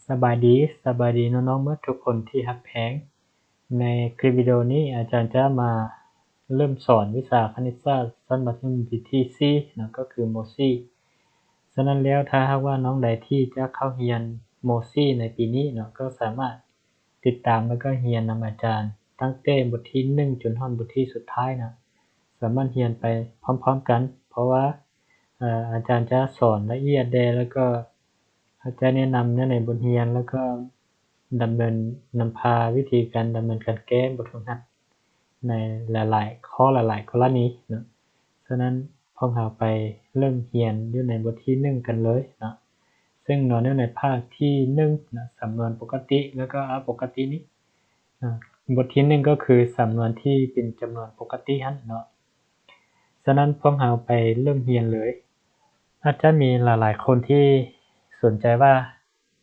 ສະບາຍດີ, ສະບາຍດີນ້ອງໆໝົດທຸກຄົນທີ່ຮັກແພງ. ໃນຄລິບວິດີໂອນີ້ ອາຈານຈະມາເລີ່ມສອນວິຊາຄະນິດສາດຊັ້ນມັດທະຍົມປີທີສີ່ເນາະ, ກໍຄື ມ.ສີ່. ສະນັ້ນແລ້ວ ຖ້າຫາກວ່ານ້ອງໃດທີ່ຈະເຂົ້າຮຽນ ມ.ສີ່ ໃນປີນີ້ເນາະ, ກໍສາມາດຕິດຕາມ ແລ້ວກໍຮຽນນຳອາຈານ ຕັ້ງແຕ່ບົດທີໜຶ່ງຈົນຮອດບົດທີສຸດທ້າຍເນາະ, ສາມາດຮຽນໄປພ້ອມໆກັນ ເພາະວ່າ ເອີ ອາຈານຈະສອນລະອຽດແດ່ ແລ້ວກໍ ເຮົາຈະແນະນຳໃນ ໃນບົດຮຽນ ແລ້ວກໍດຳເນີນ ນຳພາວິທີການດຳເນີນການແກ້ບົດຝຶກຫັດໃນຫຼາຍໆ ຂໍ້ ຫຼາຍໆກໍລະນີເນາະ. ສະນັ້ນ ພວກເຮົາໄປເລີ່ມຮຽນຢູ່ໃນບົດທີໜຶ່ງກັນເລີຍເນາະ. ເຊິ່ງເນາະ ໃນພາກທີໜຶ່ງເນາະ ສຳນວນປົກກະຕິ ແລ້ວກໍອະປົກກະຕິນີ້ເນາະ, ບົດທີໜຶ່ງກໍຄືສຳນວນທີ່ເປັນຈຳນວນປົກກະຕິຫັ້ນເນາະ. ສະນັ້ນ ພວກເຮົາໄປເລີ່ມຮຽນເລີຍ. ອາດຈະມີຫຼາຍໆຄົນທີ່ສົນໃຈວ່າ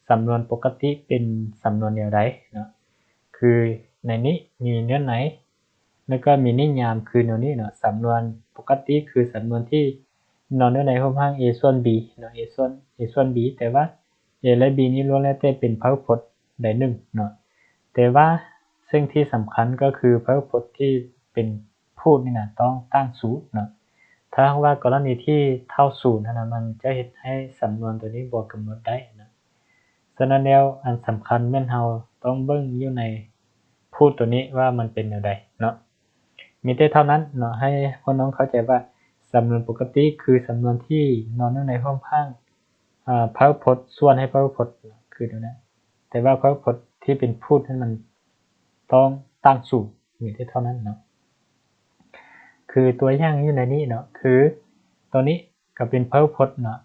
ສຳນວນປົກກະຕິເປັນສຳນວນແນວໃດເນາະ, ຄືໃນນີ້ມີເນື້ອໃນ ແລ້ວກໍມີນິຍາມຄືແນວນີ້ເນາະ. ສຳນວນປົກກະຕິຄືສຳນວນທີ່ນອນເນື້ອໃນຮ່ວມຮ່າງ A ສ່ວນ B ເນາະ, A ສ່ວນ A ສ່ວນ B ແຕ່ວ່າ A ແລະ B ນີ້ລ້ວນແລ້ວແຕ່ເປັນພາຫຸພົດໃດໜຶ່ງເນາະ. ແຕ່ວ່າສິ່ງທີ່ສຳຄັນກໍຄືພາຫຸພົດທີ່ເປັນ ພູດນີ້ນະ ຕ້ອງຕັ້ງສູນເນາະ. ຖ້າຫາກວ່າກໍລະນີທີ່ເທົ່າສູນຫັ້ນນະ ມັນຈະເຮັດໃຫ້ສຳນວນໂຕນີ້ບໍ່ກຳນົດໄດ້ນະ. ສະນັ້ນແລ້ວ ອັນສຳຄັນແມ່ນເຮົາຕ້ອງເບິ່ງຢູ່ໃນພູດໂຕນີ້ວ່າມັນເປັນແນວໃດເນາະ. ມີແຕ່ເທົ່ານັ້ນເນາະ, ໃຫ້ພວກນ້ອງເຂົ້າໃຈວ່າ ສຳນວນປົກກະຕິຄືສຳນວນທີ່ນອນຢູ່ໃນຮ່ວມຮ່າງ ອາ ພາຫຸພົດສ່ວນໃຫ້ພາຫຸພົດ ຄືແນວນັ້ນ. ແຕ່ວ່າພາຫຸພົດທີ່ເປັນພູດຫັ້ນ ມັນຕ້ອງຕັ້ງສູນ. ມີແຕ່ເທົ່ານັ້ນເນາະ. ຄືຕົວຢ່າງຢູ່ໃນນີ້ເນາະ, ຄືໂຕນີ້ກໍເປັນພາຫຸພົດເນາະ,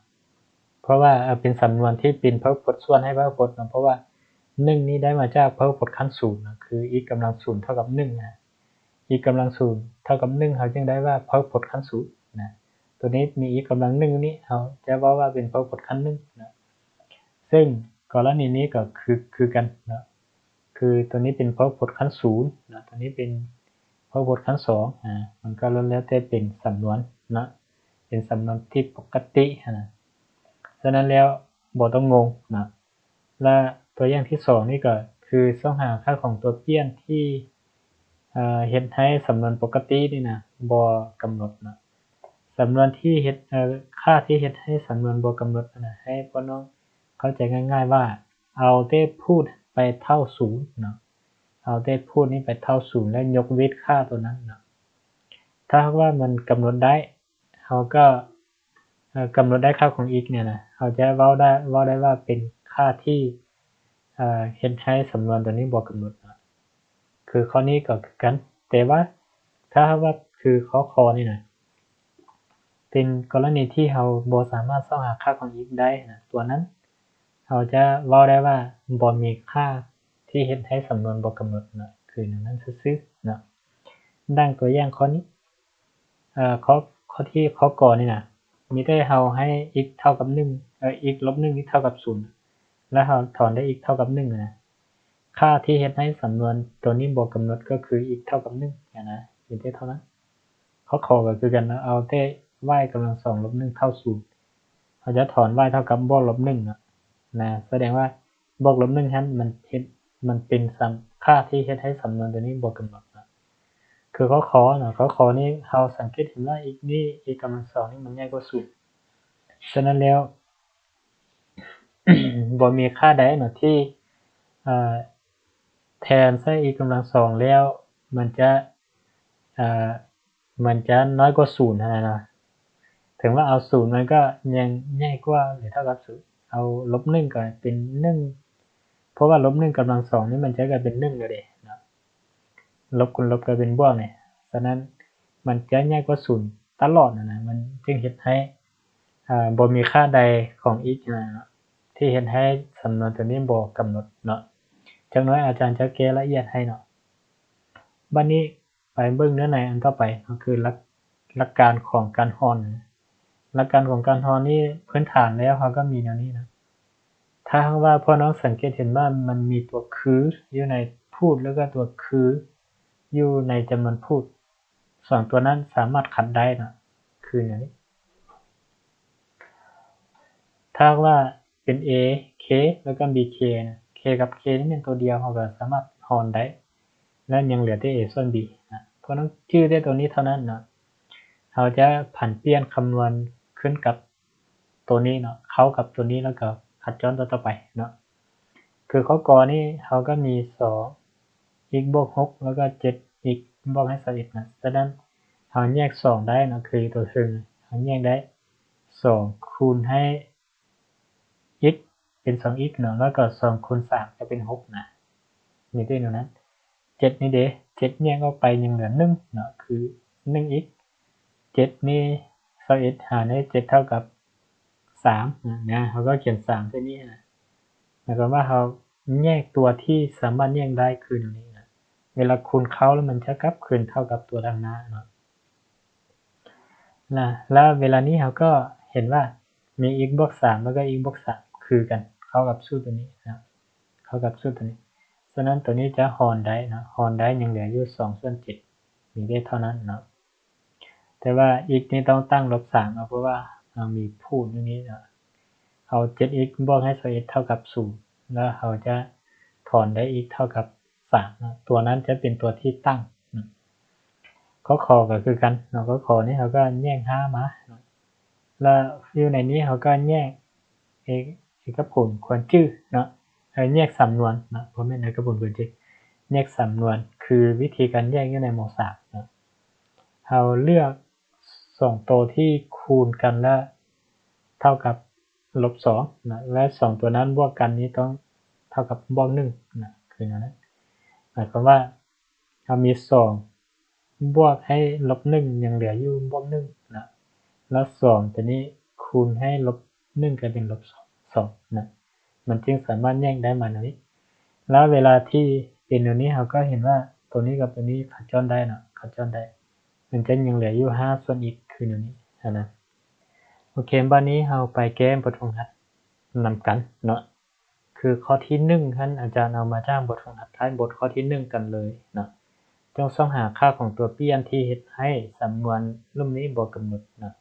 ເພາະວ່າ ເອີ ເປັນສຳນວນທີ່ເປັນພາຫຸພົດສ່ວນໃຫ້ພາຫຸພົດເນາະ, ເພາະວ່າໜຶ່ງນີ້ໄດ້ມາຈາກພາຫຸພົດຂັ້ນສູນເນາະ, ຄື x ກຳລັງສູນເທົ່າກັບໜຶ່ງນະ, x ກຳລັງສູນເທົ່າກັບໜຶ່ງ ເຮົາຈຶ່ງໄດ້ວ່າພາຫຸພົດຂັ້ນສູນນະ. ໂຕນີ້ມີ x ກຳລັງໜຶ່ງນີ້ ເຮົາຈະເວົ້າວ່າເປັນພາຫຸພົດຂັ້ນໜຶ່ງນະ. ເຊິ່ງກໍລະນີນີ້ກໍຄື ຄືກັນເນາະ, ຄືໂຕນີ້ເປັນພາຫຸພົດຂັ້ນສູນນະ, ໂຕນີ້ເປັນພາຫຸພົດຂັ້ນສອງ ອາ ມັນກໍລ້ວນແລ້ວແຕ່ເປັນສຳນວນເນາະ, ເປັນສຳນວນທີ່ປົກກະຕິຫັ້ນນະ. ສະນັ້ນແລ້ວບໍ່ຕ້ອງງົງເນາະ. ແລະ ຕົວຢ່າງທີສອງນີ້ກໍຄືຊອກຫາຄ່າຂອງຕົວປ່ຽນທີ່ ເຮັດໃຫ້ສຳນວນປົກກະຕິນີ້ນະບໍ່ກຳນົດເນາະ. ສຳນວນທີ່ເຮັດ ເອີ ຄ່າທີ່ເຮັດໃຫ້ສຳນວນບໍ່ກຳນົດຫັ້ນນະ, ໃຫ້ພວກນ້ອງເຂົ້າໃຈງ່າຍໆວ່າ ເອົາແຕ່ພູດໄປເທົ່າສູນເນາະ, ເອົາແຕ່ພູດນີ້ໄປເທົ່າສູນ ແລ້ວຍົກເວັ້ນຄ່າໂຕນັ້ນເນາະ. ຖ້າຫາກວ່າມັນກຳນົດໄດ້ ເຮົາກໍ ເອີ ກຳນົດໄດ້ຄ່າຂອງ x ນີ້ນະ, ເຮົາຈະເວົ້າໄດ້ ເວົ້າໄດ້ວ່າເປັນຄ່າທີ່ ເຮັດໃຫ້ສຳນວນໂຕນີ້ບໍ່ກຳນົດເນາະ. ຄືຂໍ້ນີ້ກໍຄືກັນ, ແຕ່ວ່າຖ້າຫາກວ່າຄືຂໍ້ ຂໍ້ນີ້ນະ ເປັນກໍລະນີທີ່ເຮົາບໍ່ສາມາດຊອກຫາຄ່າຂອງ x ໄດ້ນະ, ຕົວນັ້ນເຮົາຈະເວົ້າໄດ້ວ່າບໍ່ມີຄ່າທີ່ເຮັດໃຫ້ສຳນວນບໍ່ກຳນົດເນາະ, ຄືແນວນັ້ນຊື່ໆເນາະ. ດັ່ງຕົວຢ່າງຂໍ້ນີ້ ເອີ ຂໍ້ ຂໍ້ທີ່ ຂໍ້ ກ ນີ້ນະ ມີແຕ່ເຮົາໃຫ້ x ເທົ່າກັບໜຶ່ງ ເອີ x ລົບໜຶ່ງນີ້ເທົ່າກັບສູນ ແລ້ວເຮົາຖອນໄດ້ x ເທົ່າກັບໜຶ່ງນະ, ຄ່າທີ່ເຮັດໃຫ້ສຳນວນໂຕນີ້ບໍ່ກຳນົດກໍຄື x ເທົ່າກັບໜຶ່ງນະ, ມີແຕ່ເທົ່ານັ້ນ. ຂໍ້ ຂ ກໍຄືກັນນະ, ເອົາແຕ່ y ກຳລັງສອງລົບໜຶ່ງເທົ່າສູນ ເຮົາຈະຖອນ y ເທົ່າກັບບວກລົບໜຶ່ງນະ, ນະ ສະແດງວ່າບວກລົບໜຶ່ງຫັ້ນ ມັນເຮັດ ມັນເປັນສຳ ຄ່າທີ່ເຮັດໃຫ້ສຳນວນໂຕນີ້ບໍ່ກຳນົດນະ. ຄືຂໍ້ ຂ ເນາະ, ຂໍ້ ຂ ນີ້ເຮົາສັງເກດເຫັນວ່າ x ນີ້ x ກຳລັງສອງນີ້ມັນໃຫຍ່ກວ່າສູນ. ສະນັ້ນແລ້ວ ບໍ່ມີຄ່າໃດເນາະທີ່ ເອີ ແທນໃສ່ x ກຳລັງສອງແລ້ວ ມັນຈະ ເອີ ມັນຈະນ້ອຍກວ່າສູນຫັ້ນນະ. ເຖິງວ່າເອົາສູນ ມັນກໍຍັງໃຫຍ່ກວ່າ ຫຼື ເທົ່າກັບສູນ, ເອົາລົບໜຶ່ງກໍເປັນໜຶ່ງ ເພາະວ່າລົບໜຶ່ງກຳລັງສອງນີ້ ມັນຈະກາຍເປັນໜຶ່ງແລ້ວເດເນາະ, ລົບຄູນລົບກາຍເປັນບວກນີ້. ສະນັ້ນ ມັນຈະໃຫຍ່ກວ່າສູນຕະຫຼອດຫັ້ນນະ, ມັນຈຶ່ງເຮັດໃຫ້ ອາ ບໍ່ມີຄ່າໃດຂອງ x ຫັ້ນນະ ທີ່ເຮັດໃຫ້ສຳນວນໂຕນີ້ບໍ່ກຳນົດເນາະ. ຈັກໜ້ອຍອາຈານຈະແກ້ລະອຽດໃຫ້ເນາະ. ບັດນີ້ໄປເບິ່ງເນື້ອໃນອັນຕໍ່ໄປເນາະ, ຄືຫຼັກ ຫຼັກການຂອງການຮ່ອນ. ຫຼັກການຂອງການຮ່ອນນີ້ ພື້ນຖານແລ້ວເຮົາກໍມີແນວນີ້ນະ. ຖ້າຫາກວ່າພວກນ້ອງສັງເກດເຫັນວ່າມັນມີຕົວຄືຢູ່ໃນພູດ ແລ້ວກໍຕົວຄືຢູ່ໃນຈຳນວນພູດ, ສອງຕົວນັ້ນສາມາດຂັດໄດ້ເນາະ, ຄືແນວນີ້. ຖ້າຫາກວ່າ ເປັນ A K ແລ້ວກໍ B K ນະ K ກັບ K ນີ້ແມ່ນຕົວດຽວ ເຮົາກໍສາມາດຫອນໄດ້ ແລະ ຍັງເຫຼືອແຕ່ A ສ່ວນ B ນະ. ພວກນ້ອງຈື່ແຕ່ຕົວນີ້ເທົ່ານັ້ນເນາະ ເຮົາຈະຜັນປ່ຽນຄຳນວນຂຶ້ນກັບຕົວນີ້ເນາະ ເຂົ້າກັບຕົວນີ້ ແລ້ວກໍຄັດຈ້ອນຕົວຕໍ່ໄປເນາະ. ຄືຂໍ້ ກ ນີ້ເຮົາກໍມີ ສອງ x ບວກ ຫົກ ແລ້ວກໍ ເຈັດ x ບວກໃຫ້ ຊາວເອັດ ນະ. ສະນັ້ນເຮົາແຍກ ສອງ ໄດ້ເນາະ ຄືຕົວເທິງ ເຮົາແຍກໄດ້ ສອງ ຄູນໃຫ້ x ເປັນ ສອງ x ເນາະ ແລ້ວກໍ ສອງ ຄູນ ສາມ ຈະເປັນ ຫົກ ນະ. ມີແຕ່ແນວນັ້ນ ເຈັດ ນີ້ເດ ເຈັດ ແຍກອອກໄປຍັງເຫຼືອ ໜຶ່ງ ເນາະ ຄື ໜຶ່ງ x ເຈັດ ນີ້ ຊາວເອັດ ຫານໃຫ້ ເຈັດ ເທົ່າກັບ ສາມ ນະ ເຮົາກໍຂຽນ ສາມ ໃສ່ນີ້ນະ. ໝາຍຄວາມວ່າເຮົາແຍກຕົວທີ່ສາມາດແຍກໄດ້ຄືແນວນີ້ນະ ເວລາຄູນເຂົ້າແລ້ວມັນຈະກັບຄືນເທົ່າກັບຕົວທາງໜ້າເນາະ. ນະ ແລ້ວເວລານີ້ເຮົາກໍເຫັນວ່າມີ x ບວກ ສາມ ແລ້ວກໍ x ບວກ ສາມ ຄືກັນ ເຂົ້າກັບສູດຕົວນີ້ນະ ເຂົ້າກັບສູດຕົວນີ້. ສະນັ້ນຕົວນີ້ຈະຫອນໄດ້ເນາະ ຫອນໄດ້ຍັງເຫຼືອຢູ່ ສອງ ສ່ວນ ເຈັດ ມີໄດ້ເທົ່ານັ້ນເນາະ. ແຕ່ວ່າ x ນີ້ຕ້ອງຕັ້ງລົບ ສາມ ເນາະ ເພາະວ່າເຮົາມີພູດຢູ່ນີ້ເນາະ ເອົາ ເຈັດ x ບວກໃຫ້ ຊາວເອັດ ເທົ່າກັບ ສູນ ແລ້ວເຮົາຈະຖອນໄດ້ x ເທົ່າກັບ ສາມ ເນາະ ຕົວນັ້ນຈະເປັນຕົວທີ່ຕັ້ງເນາະ. ຂໍ້ ຂ ກໍຄືກັນເນາະ ຂໍ້ ຂ ນີ້ເຮົາກໍແຍກ ຫ້າ ມາເນາະ ແລ້ວຢູ່ໃນນີ້ເຮົາກໍແຍກ ເອ ເອກະຜົນຄວນຈື່ເນາະ ເອີ ແຍກສຳນວນເນາະ ບໍ່ແມ່ນເອກະຜົນຄວນຈື່ ແຍກສຳນວນ ຄືວິທີການແຍກຢູ່ໃນ ມ. ສາມ ເນາະ ເຮົາເລືອກ ສອງ ໂຕທີ່ຄູນກັນແລ້ວເທົ່າກັບ ລົບ ສອງ ນະ ແລະ ສອງ ຕົວນັ້ນບວກກັນນີ້ຕ້ອງເທົ່າກັບ ບວກ ໜຶ່ງ ນະ ຄືແນວນັ້ນ. ໝາຍຄວາມວ່າເຮົາມີ ສອງ ບວກໃຫ້ ລົບ ໜຶ່ງ ຍັງເຫຼືອຢູ່ ບວກ ໜຶ່ງ ນະ ແລ້ວ ສອງ ຕົວນີ້ຄູນໃຫ້ ລົບ ໜຶ່ງ ກາຍເປັນ ລົບ ສອງ ນະ ມັນຈຶ່ງສາມາດແຍກໄດ້ມາແນວນີ້. ແລ້ວເວລາທີ່ເປັນແນວນີ້ ເຮົາກໍເຫັນວ່າຕົວນີ້ກັບຕົວນີ້ຄັດຈ້ອນໄດ້ເນາະ ຄັດຈ້ອນໄດ້ ມັນຈະຍັງເຫຼືອຢູ່ ຫ້າ ສ່ວນ x ຄືແນວນີ້ຫັ້ນນະ. ໂອເຄ ບາດນີ້ເຮົາໄປແກ້ບົດຝຶກຫັດນຳກັນເນາະ. ຄືຂໍ້ທີໜຶ່ງຫັ້ນ ອາຈານເອົາມາຈາກບົດຝຶກຫັດທ້າຍບົດຂໍ້ທີໜຶ່ງກັນເລີຍເນາະ. ຈົ່ງຊອກຫາຄ່າຂອງຕົວປ່ຽນທີ່ເຮັດໃຫ້ສຳນວນລຸ່ມນີ້ບໍ່ກຳນົດເນາະ.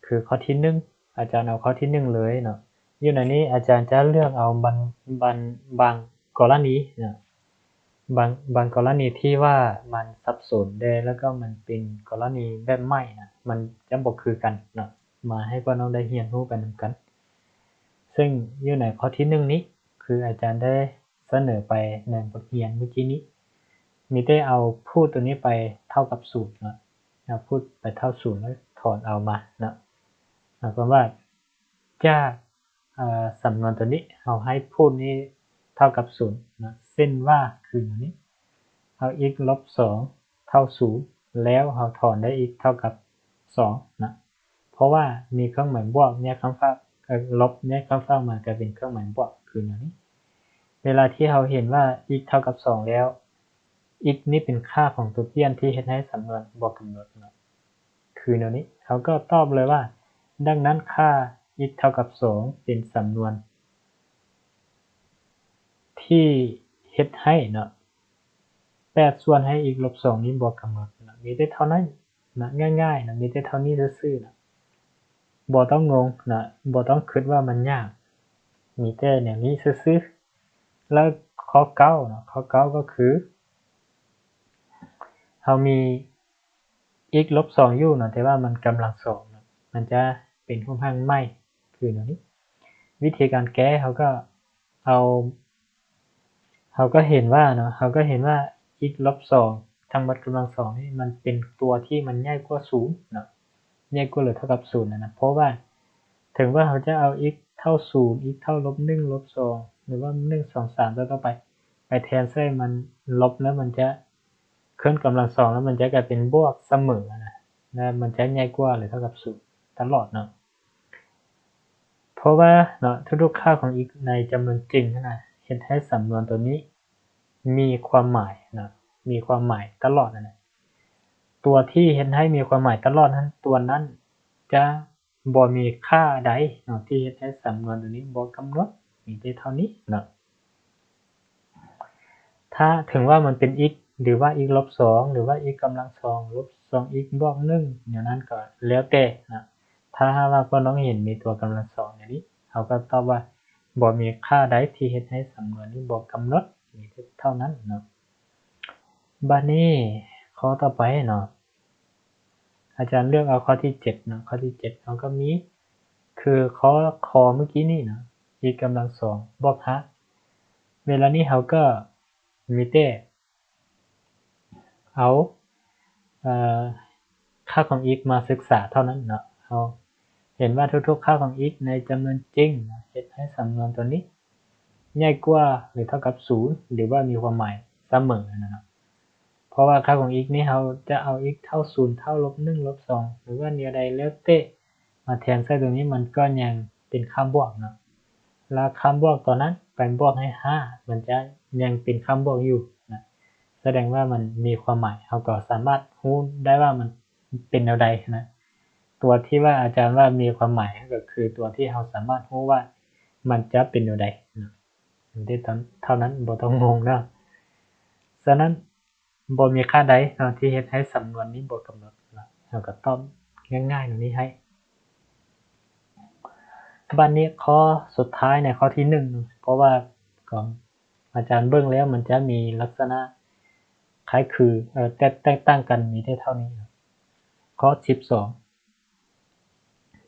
ຄືຂໍ້ທີໜຶ່ງ ອາຈານເອົາຂໍ້ທີໜຶ່ງເລີຍເນາະ. ຢູ່ໃນນີ້ອາຈານຈະເລືອກເອົາບາງ ບາງ ບາງກໍລະນີເນາະ ບາງ ບາງກໍລະນີທີ່ວ່າມັນສັບສົນແດ່ ແລ້ວກໍມັນເປັນກໍລະນີແບບໃໝ່ນະ ມັນຈະບໍ່ຄືກັນເນາະ ມາໃຫ້ພວກນ້ອງໄດ້ຮຽນຮູ້ໄປນຳກັນ. ເຊິ່ງຢູ່ໃນຂໍ້ທີໜຶ່ງນີ້ ຄືອາຈານໄດ້ສະເໜີໄປໃນບົດຮຽນມື້ກີ້ນີ້ ມີແຕ່ເອົາພູດຕົວນີ້ໄປເທົ່າກັບ ສູນ ເນາະ ເອົາພູດໄປເທົ່າ ສູນ ແລ້ວຖອນເອົາມາເນາະ. ໝາຍຄວາມວ່າຈາກ ເອີ ສຳນວນຕົວນີ້ ເຮົາໃຫ້ພູດນີ້ເທົ່າກັບ ສູນ ເນາະ ເຊັ່ນວ່າຄືແນວນີ້ ເອົາ x ລົບ ສອງ ເທົ່າ ສູນ ແລ້ວເຮົາຖອນໄດ້ x ເທົ່າກັບ ສອງ ນະ ເພາະວ່າມີເຄື່ອງໝາຍບວກແຍກຂ້າງຟາກ ເອີ ລົບແຍກຂ້າງຟາກມາກາຍເປັນເຄື່ອງໝາຍບວກ ຄືແນວນີ້. ເວລາທີ່ເຮົາເຫັນວ່າ x ເທົ່າກັບ ສອງ ແລ້ວ x ນີ້ເປັນຄ່າຂອງຕົວປ່ຽນທີ່ເຮັດໃຫ້ສຳນວນບໍ່ກຳນົດເນາະ ຄືແນວນີ້ ເຮົາກໍຕອບເລີຍວ່າ ດັ່ງນັ້ນ ຄ່າ x ເທົ່າກັບ ສອງ ເປັນສຳນວນທີ່ເຮັດໃຫ້ເນາະ ແປດ ສ່ວນໃຫ້ x ລົບ ສອງ ນີ້ບໍ່ກຳນົດເນາະ. ມີແຕ່ເທົ່ານັ້ນນະ ງ່າຍໆນະ ມີແຕ່ເທົ່ານີ້ຊື່ໆນະ ບໍ່ຕ້ອງງົງນະ ບໍ່ຕ້ອງຄິດວ່າມັນຍາກ ມີແຕ່ແນວນີ້ຊື່ໆ. ແລ້ວຂໍ້ ເກົ້າ ເນາະ ຂໍ້ ເກົ້າ ກໍຄື ເຮົາມີ x ລົບ ສອງ ຢູ່ເນາະ ແຕ່ວ່າມັນກຳລັງ ສອງ ເນາະ ມັນຈະເປັນຮູບຮ່າງໃໝ່ ຄືແນວນີ້. ວິທີການແກ້ ເຮົາກໍເອົາ ເຮົາກໍເຫັນວ່າເນາະ ເຮົາກໍເຫັນວ່າ x ລົບ ສອງ ທັງໝົດກຳລັງ ສອງ ນີ້ ມັນເປັນຕົວທີ່ມັນໃຫຍ່ກວ່າ ສູນ ເນາະ ໃຫຍ່ກວ່າ ຫຼື ເທົ່າກັບ ສູນ ຫັ້ນນະ. ເພາະວ່າເຖິງວ່າເຮົາຈະເອົາ x ເທົ່າ ສູນ x ເທົ່າ ລົບ ໜຶ່ງ ລົບ ສອງ ຫຼືວ່າ ໜຶ່ງ ສອງ ສາມ ຕໍ່ໄປ ໄປແທນໃສ່ມັນ ລົບ ແລ້ວມັນຈະຂຶ້ນກຳລັງ ສອງ ແລ້ວມັນຈະກາຍເປັນ ບວກ ສະເໝີຫັ້ນນະ ແລ້ວມັນຈະໃຫຍ່ກວ່າ ຫຼື ເທົ່າກັບ ສູນ ຕະຫຼອດເນາະ. ເພາະວ່າເນາະ ທຸກໆຄ່າຂອງ x ໃນຈຳນວນຈິງຫັ້ນນະ ເຮັດໃຫ້ສຳນວນຕົວນີ້ມີຄວາມໝາຍເນາະ ມີຄວາມໝາຍຕະຫຼອດຫັ້ນນະ. ຕົວທີ່ເຮັດໃຫ້ມີຄວາມໝາຍຕະຫຼອດຫັ້ນ ຕົວນັ້ນຈະບໍ່ມີຄ່າໃດເນາະ ທີ່ເຮັດໃຫ້ສຳນວນຕົວນີ້ບໍ່ກຳນົດ ມີແຕ່ເທົ່ານີ້ເນາະ. ຖ້າເຖິງວ່າມັນເປັນ x ຫຼືວ່າ x ລົບ ສອງ ຫຼືວ່າ x ກຳລັງ ສອງ ລົບ ສອງ x ບວກ ໜຶ່ງ ແນວນັ້ນກໍແລ້ວແຕ່ນະ. ຖ້າຫາກວ່າພວກນ້ອງເຫັນມີຕົວກຳລັງ ສອງ ແນວນີ້ ເຮົາກໍຕອບວ່າ ບໍ່ມີຄ່າໃດທີ່ເຮັດໃຫ້ສຳນວນນີ້ບໍ່ກຳນົດ ມີເທົ່ານັ້ນເນາະ. ບາດນີ້ຂໍ້ຕໍ່ໄປເນາະ ອາຈານເລືອກເອົາຂໍ້ທີເຈັດເນາະ. ຂໍ້ທີເຈັດເຮົາກໍມີ ຄືຂໍ້ ຂໍ້ເມື່ອກີ້ນີ້ເນາະ x ກຳລັງສອງບວກຫ້າ. ເວລານີ້ເຮົາກໍມີແຕ່ເອົາ ເອີ ຄ່າຂອງ x ມາສຶກສາເທົ່ານັ້ນເນາະ. ເຮົາເຫັນວ່າທຸກໆຄ່າຂອງ x ໃນຈຳນວນຈິງເນາະ ເຮັດໃຫ້ສຳນວນຕົວນີ້ໃຫຍ່ກວ່າ ຫຼື ເທົ່າກັບສູນ ຫຼືວ່າມີຄວາມໝາຍສະເໝີນັ້ນນະເນາະ. ເພາະວ່າຄ່າຂອງ x ນີ້ ເຮົາຈະເອົາ x ເທົ່າສູນ ເທົ່າລົບໜຶ່ງ ລົບສອງ ຫຼືວ່າແນວໃດແລ້ວແຕ່ ມາແທນໃສ່ຕົງນີ້ ມັນກໍຍັງເປັນຄ່າບວກເນາະ. ແລ້ວຄ່າບວກຕົວນັ້ນໄປບວກໃຫ້ຫ້າ ມັນຈະຍັງເປັນຄ່າບວກຢູ່ນະ. ສະແດງວ່າມັນມີຄວາມໝາຍ ເຮົາກໍສາມາດຮູ້ໄດ້ວ່າມັນເປັນແນວໃດນະ. ຕົວທີ່ວ່າອາຈານວ່າມີຄວາມໝາຍ ກໍຄືຕົວທີ່ເຮົາສາມາດຮູ້ວ່າມັນຈະເປັນແນວໃດນະ. ເທົ່ານັ້ນ ບໍ່ຕ້ອງງົງເນາະ. ສະນັ້ນ ບໍ່ມີຄ່າໃດເນາະທີ່ເຮັດໃຫ້ສຳນວນນີ້ບໍ່ກຳນົດເນາະ. ເຮົາກໍຕອບງ່າຍໆຕົງນີ້ໃຫ້. ບາດນີ້ຂໍ້ສຸດທ້າຍໃນຂໍ້ທີໜຶ່ງເນາະ ເພາະວ່າຂອງອາຈານເບິ່ງແລ້ວ ມັນຈະມີລັກສະນະຄ້າຍຄື ເອີ ແຕກ ແຕກຕ່າງກັນ ມີແຕ່ເທົ່ານີ້ເນາະ. ຂໍ້ສິບສອງ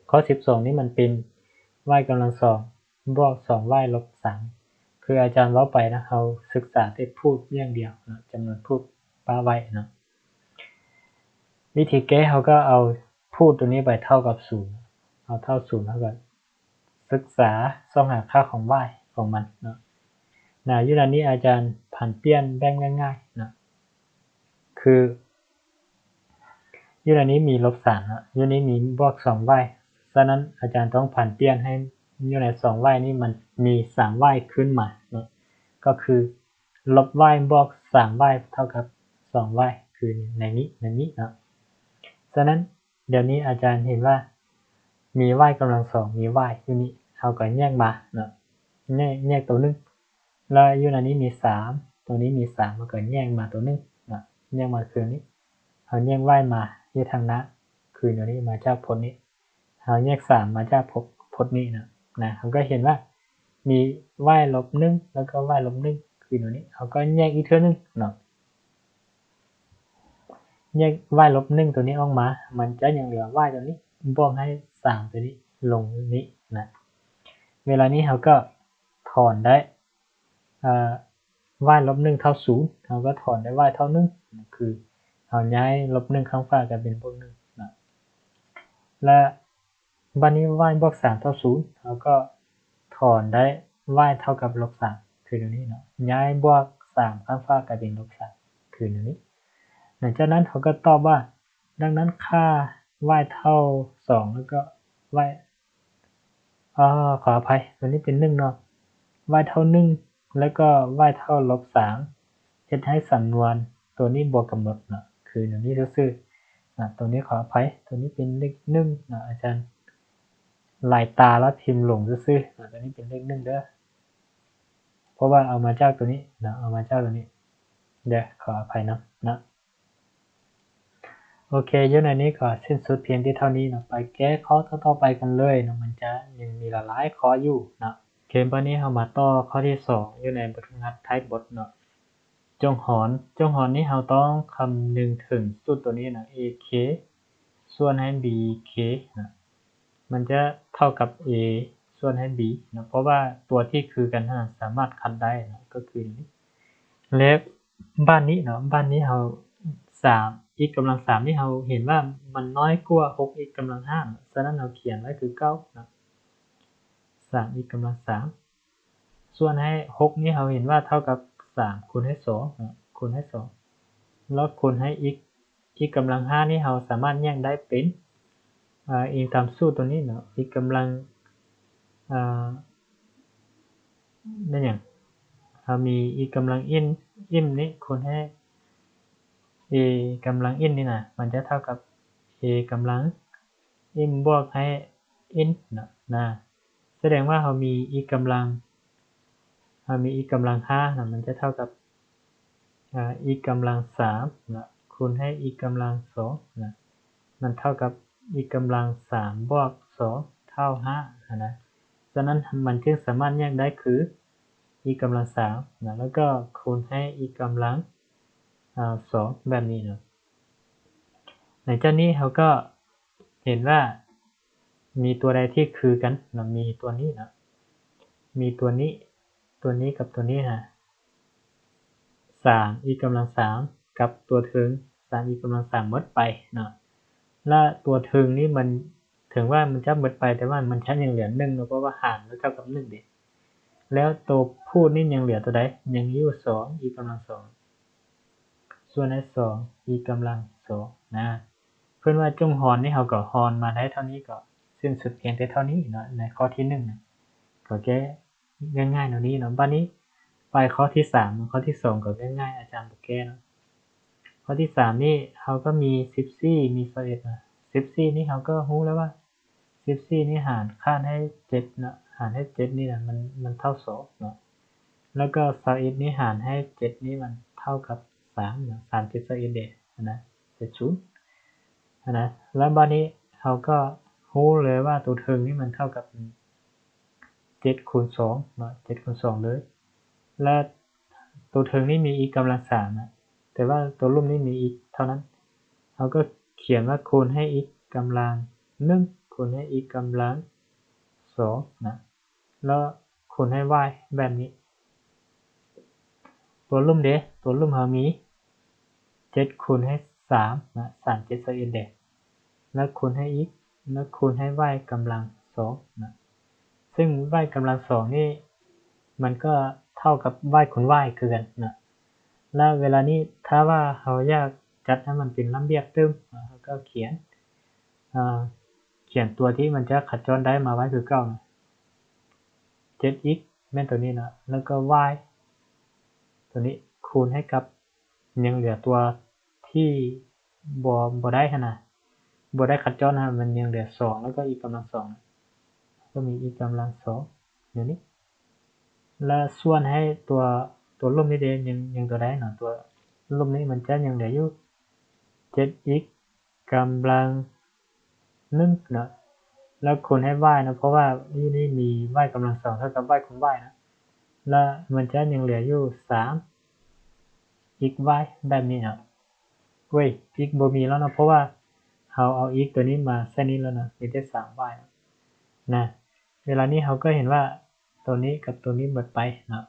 ຂໍ້ສິບສອງນີ້ມັນເປັນ y ກຳລັງສອງ ບວກສອງ y ລົບສາມ ຄືອາຈານເວົ້າໄປນະ ເຮົາສຶກສາແຕ່ພູດຢ່າງດຽວເນາະ ຈຳນວນພູດປະໄວ້ເນາະ. ວິທີແກ້ ເຮົາກໍເອົາພູດຕົວນີ້ໄປເທົ່າກັບສູນ ເອົາເທົ່າສູນ ເຮົາກໍສຶກສາຊອກຫາຄ່າຂອງ y ຂອງມັນເນາະ. ນະ ຢູ່ໃນນີ້ອາຈານຜັນປ່ຽນແບບງ່າຍໆເນາະ ຄື ຢູ່ໃນນີ້ມີລົບສາມເນາະ ຢູ່ນີ້ມີບວກສອງ y ສະນັ້ນອາຈານຕ້ອງຜັນປ່ຽນໃຫ້ຢູ່ໃນສອງ y ນີ້ມັນມີສາມ y ຂຶ້ນມາເນາະ ກໍຄືລົບ y ບວກສາມ y ເທົ່າກັບສອງ y ຄືໃນນີ້ ໃນນີ້ເນາະ. ສະນັ້ນດຽວນີ້ອາຈານເຫັນວ່າມີ y ກຳລັງສອງ ມີ y ຢູ່ນີ້ ເຮົາກໍແຍກມາເນາະ ແຍກ ແຍກຕົວໜຶ່ງ ແລ້ວຢູ່ໃນນີ້ມີສາມ ຕົວນີ້ມີສາມ ເຮົາກໍແຍກມາຕົວໜຶ່ງເນາະ ແຍກມາຄືນີ້ ເຮົາແຍກ y ມາຢູ່ທາງໜ້າຄືຕົວນີ້ ມາຈາກພົດນີ້ ເຮົາແຍກສາມມາຈາກພົດ ພົດນີ້ເນາະ ນະ ເຮົາກໍເຫັນວ່າມີ y ລົບໜຶ່ງ ແລ້ວກໍ y ລົບໜຶ່ງຄືຕົວນີ້ ເຮົາກໍແຍກອີກເທື່ອໜຶ່ງເນາະ ແຍກ y ລົບໜຶ່ງຕົວນີ້ອອກມາ ມັນຈະຍັງເຫຼືອ y ຕົວນີ້ບວກໃຫ້ສາມຕົວນີ້ລົງນີ້ນະ. ເວລານີ້ເຮົາກໍຖອນໄດ້ ເອີ y ລົບໜຶ່ງເທົ່າສູນ ເຮົາກໍຖອນໄດ້ y ເທົ່າໜຶ່ງ ຄືເຮົາຍ້າຍລົບໜຶ່ງຂ້າງຂວາກາຍເປັນບວກໜຶ່ງນະ ແລະ ບາດນີ້ y ບວກສາມເທົ່າສູນ ເຮົາກໍຖອນໄດ້ y ເທົ່າກັບລົບສາມ ຄືຕົວນີ້ເນາະ ຍ້າຍບວກສາມຂ້າງຂວາກາຍເປັນລົບສາມ ຄືຕົວນີ້. ຫຼັງຈາກນັ້ນເຮົາກໍຕອບວ່າ ດັ່ງນັ້ນຄ່າ y ເທົ່າສອງ ແລ້ວກໍ y ເອີ ຂໍອະໄພ ຕົວນີ້ເປັນໜຶ່ງເນາະ y ເທົ່າໜຶ່ງ ແລ້ວກໍ y ເທົ່າລົບສາມ ເຮັດໃຫ້ສຳນວນຕົວນີ້ບໍ່ກຳນົດເນາະ ຄືຕົວນີ້ຊື່ໆ ນະ ຕົວນີ້ຂໍອະໄພ ຕົວນີ້ເປັນເລກໜຶ່ງເນາະ ອາຈານຫຼາຍຕາແລ້ວພິມຫຼົງຊື່ໆ ນະ ຕົວນີ້ເປັນເລກໜຶ່ງເດີ ເພາະວ່າເອົາມາຈາກຕົວນີ້ນະ ເອົາມາຈາກຕົວນີ້ເດີ ຂໍອະໄພນຳນະ. ໂອເຄ ຢູ່ໃນນີ້ກໍສິ້ນສຸດພຽງແຕ່ເທົ່ານີ້ເນາະ ໄປແກ້ຂໍ້ຕໍ່ໆໄປກັນເລີຍເນາະ ມັນຈະຍັງມີຫຼາຍໆຂໍ້ຢູ່ເນາະ. ໂອເຄ ບາດນີ້ເຮົາມາຕໍ່ຂໍ້ທີສອງ ຢູ່ໃນບົດຝຶກຫັດທ້າຍບົດເນາະ ຈົງຫອນ ຈົງຫອນນີ້ເຮົາຕ້ອງຄຳນຶງເຖິງສູດຕົວນີ້ນະ ເອເຄ ສ່ວນໃຫ້ ບີເຄ ນະ ມັນຈະເທົ່າກັບ ເອ ສ່ວນໃຫ້ ບີ ນະ ເພາະວ່າຕົວທີ່ຄືກັນຫັ້ນສາມາດຂັດໄດ້ນະ ກໍຄືນີ້ ແລະ ບາດນີ້ເນາະ ບາດນີ້ເຮົາ ສາມ ອີກກຳລັງສາມນີ້ ເຮົາເຫັນວ່າມັນນ້ອຍກວ່າ ຫົກ ອີກກຳລັງຫ້າ ສະນັ້ນເຮົາຂຽນໄວ້ຄືເກົ່ານະ ສາມ ອີກກຳລັງສາມ ສ່ວນໃຫ້ ຫົກ ນີ້ເຮົາເຫັນວ່າເທົ່າກັບ ສາມ ຄູນໃຫ້ ສອງ ຄູນໃຫ້ ສອງ ແລ້ວຄູນໃຫ້ອີກ ອີກກຳລັງ ຫ້າ ນີ້ເຮົາສາມາດແຍກໄດ້ເປັນ ເອີ ອີງຕາມສູດຕົວນີ້ເນາະ ອີກກຳລັງ ເອີ ແມ່ນຫຍັງ ເຮົາມີອີກກຳລັງ ເອັມ ເອັມ ນີ້ຄູນໃຫ້ເອກຳລັງ ເອັນ ນີ້ນະ ມັນຈະເທົ່າກັບເອກຳລັງ ເອັມ ບວກໃຫ້ ເອັນ ນະ ນະ ສະແດງວ່າເຮົາມີອີກກຳລັງ ເຮົາມີອີກກຳລັງ ຫ້າ ນະ ມັນຈະເທົ່າກັບ ອາ ອີກກຳລັງ ສາມ ນະ ຄູນໃຫ້ອີກກຳລັງ ສອງ ນະ ມັນເທົ່າກັບອີກກຳລັງ ສາມ ບວກ ສອງ ເທົ່າ ຫ້າ ຫັ້ນນະ. ສະນັ້ນມັນຈຶ່ງສາມາດແຍກໄດ້ຄື ອີກກຳລັງສາມນະ ແລ້ວກໍຄູນໃຫ້ອີກກຳລັງ ອາ ສອງ ແບບນີ້ເນາະ. ຫຼັງຈາກນີ້ເຮົາກໍເຫັນວ່າມີຕົວໃດທີ່ຄືກັນເນາະ ມີຕົວນີ້ເນາະ ມີຕົວນີ້ ຕົວນີ້ກັບຕົວນີ້ນະ ສາມອີກກຳລັງສາມ ກັບຕົວເທິງ ສາມອີກກຳລັງສາມໝົດໄປເນາະ. ແລະ ຕົວເທິງນີ້ມັນ ເຖິງວ່າມັນຈະໝົດໄປ ແຕ່ວ່າມັນຈະຍັງເຫຼືອໜຶ່ງເນາະ ເພາະວ່າຫານມັນເທົ່າກັບໜຶ່ງເດ້. ແລ້ວໂຕພູດນີ້ຍັງເຫຼືອຕົວໃດ? ຍັງຢູ່ສອງອີກກຳລັງສອງ ສ່ວນໃຫ້ສອງອີກກຳລັງສອງນະ. ເພິ່ນວ່າຈົ່ງຮອນນີ້ ເຮົາກໍຮອນມາໄດ້ເທົ່ານີ້ ກໍສິ້ນສຸດພຽງແຕ່ເທົ່ານີ້ເນາະ ໃນຂໍ້ທີໜຶ່ງນະ ກໍແກ້ງ່າຍໆແນວນີ້ເນາະ. ບາດນີ້ໄປຂໍ້ທີສາມ ຂໍ້ທີສອງກໍງ່າຍໆ ອາຈານບໍ່ແກ້ເນາະ. ຂໍ້ທີສາມນີ້ເຮົາກໍມີສິບສີ່ ມີຊາວເອັດນະ. ສິບສີ່ນີ້ເຮົາກໍຮູ້ແລ້ວວ່າ ສິບສີ່ນີ້ຫານ ຄານໃຫ້ເຈັດເນາະ ຫານໃຫ້ເຈັດນີ້ນະ ມັນ ມັນເທົ່າສອງເນາະ. ແລ້ວກໍຊາວເອັດນີ້ຫານໃຫ້ເຈັດນີ້ ມັນເທົ່າກັບສາມເນາະ ສາມເຈັດຊາວເອັດເດ້ຫັ້ນນະ ເຈັດສູນຫັ້ນນະ. ແລ້ວບາດນີ້ເຮົາກໍຮູ້ເລີຍວ່າໂຕເທິງນີ້ມັນເທົ່າກັບເຈັດຄູນສອງເນາະ ເຈັດຄູນສອງເລີຍ. ແລະ ໂຕເທິງນີ້ມີອີກກຳລັງສາມນະ ແຕ່ວ່າໂຕລຸ່ມນີ້ມີອີກເທົ່ານັ້ນ ເຮົາກໍຂຽນວ່າຄູນໃຫ້ອີກກຳລັງໜຶ່ງ ຄູນໃຫ້ອີກກຳລັງສອງນະ ແລ້ວຄູນໃຫ້ y ແບບນີ້. ຕົວລຸ່ມເດ ຕົວລຸ່ມເຮົາມີເຈັດຄູນໃຫ້ສາມນະ ສາມເຈັດຊາວເອັດເດ້ ແລ້ວຄູນໃຫ້ອີກ ແລ້ວຄູນໃຫ້ y ກຳລັງສອງນະ ຊຶ່ງ y ກຳລັງສອງນີ້ ມັນກໍເທົ່າກັບ y ຄູນ y ຄືກັນນະ. ແລ້ວເວລານີ້ ຖ້າວ່າເຮົາຢາກຈັດໃຫ້ມັນເປັນລະບຽບຕື່ມ ເຮົາກໍຂຽນ ອາ ຂຽນຕົວທີ່ມັນຈະຂະຈອນໄດ້ມາໄວ້ຄືເກົ່ານະ ເຈັດ x ແມ່ນຕົວນີ້ນະ ແລ້ວກໍ y ຕົວນີ້ຄູນໃຫ້ກັບ ຍັງເຫຼືອຕົວທີ່ບໍ່ ບໍ່ໄດ້ຫັ້ນນະ ບໍ່ໄດ້ຂະຈອນຫັ້ນ ມັນຍັງເຫຼືອສອງ ແລ້ວກໍອີກກຳລັງສອງ ກໍມີອີກກຳລັງສອງແນວນີ້. ແລະ ສ່ວນໃຫ້ຕົວ ຕົວລຸ່ມນີ້ເດ ຍັງ ຍັງຕົວໃດເນາະ ຕົວລຸ່ມນີ້ມັນຈະຍັງເຫຼືອຢູ່ເຈັດ x ກຳລັງໜຶ່ງເນາະ ແລ້ວຄູນໃຫ້ y ເນາະ ເພາະວ່າຢູ່ນີ້ມີ y ກຳລັງສອງເທົ່າກັບ y ຄູນ y ເນາະ ແລ້ວມັນຈະຍັງເຫຼືອຢູ່ສາມ x y ແບບນີ້ເນາະ. ເວີຍ x ບໍ່ມີແລ້ວເນາະ ເພາະວ່າເຮົາເອົາ x ຕົວນີ້ມາໃສ່ນີ້ແລ້ວເນາະ ມີແຕ່ສາມ y ເນາະ ນະ. ເວລານີ້ເຮົາກໍເຫັນວ່າ ຕົວນີ້ກັບຕົວນີ້ໝົດໄປເນາະ.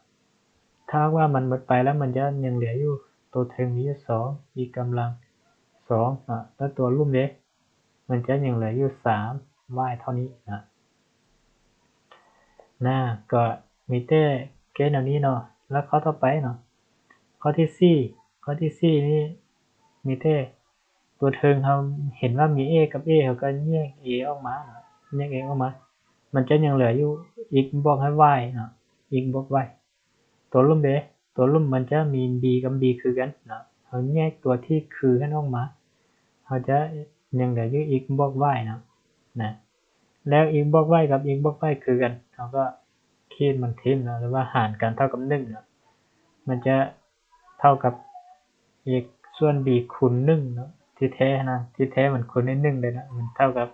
ຖ້າຫາກວ່າມັນໝົດໄປແລ້ວ ມັນຈະຍັງເຫຼືອຢູ່ ຕົວເທິງມີຢູ່ສອງ ອີກກຳລັງສອງເນາະ ແລ້ວຕົວລຸ່ມເດ ມັນຈະຍັງເຫຼືອຢູ່ສາມ y ເທົ່ານີ້ນະ ນະ. ກໍມີແຕ່ແກ້ແນວນີ້ເນາະ. ແລ້ວຂໍ້ຕໍ່ໄປເນາະ ຂໍ້ທີສີ່ ຂໍ້ທີສີ່ນີ້ມີແຕ່ ຕົວເທິງເຮົາເຫັນວ່າມີ a ກັບ a ເຮົາກໍແຍກ a ອອກມາເນາະ ແຍກ a ອອກມາ ມັນຈະຍັງເຫຼືອຢູ່ x ບວກໃຫ້ y ເນາະ x ບວກ y. ຕົວລຸ່ມເດ ຕົວລຸ່ມມັນຈະມີ b ກັບ b ຄືກັນເນາະ ເຮົາແຍກຕົວທີ່ຄືຫັ້ນອອກມາ ເຮົາຈະຍັງເຫຼືອຢູ່ x ບວກ y ເນາະ ນະ. ແລ້ວ x ບວກ y ກັບ x ບວກ y ຄືກັນ ເຮົາກໍຂີດມັນຖິ້ມເນາະ ຫຼືວ່າຫານກັນເທົ່າກັບໜຶ່ງເນາະ ມັນຈະ ເທົ່າກັບ x ສ່ວນ b ຄູນໜຶ່ງເນາະ ທີ່ແທ້ນະ ທີ່ແທ້ມັນຄູນໄດ້ໜຶ່ງເດ້ນະ ມັນເທົ່າກັບ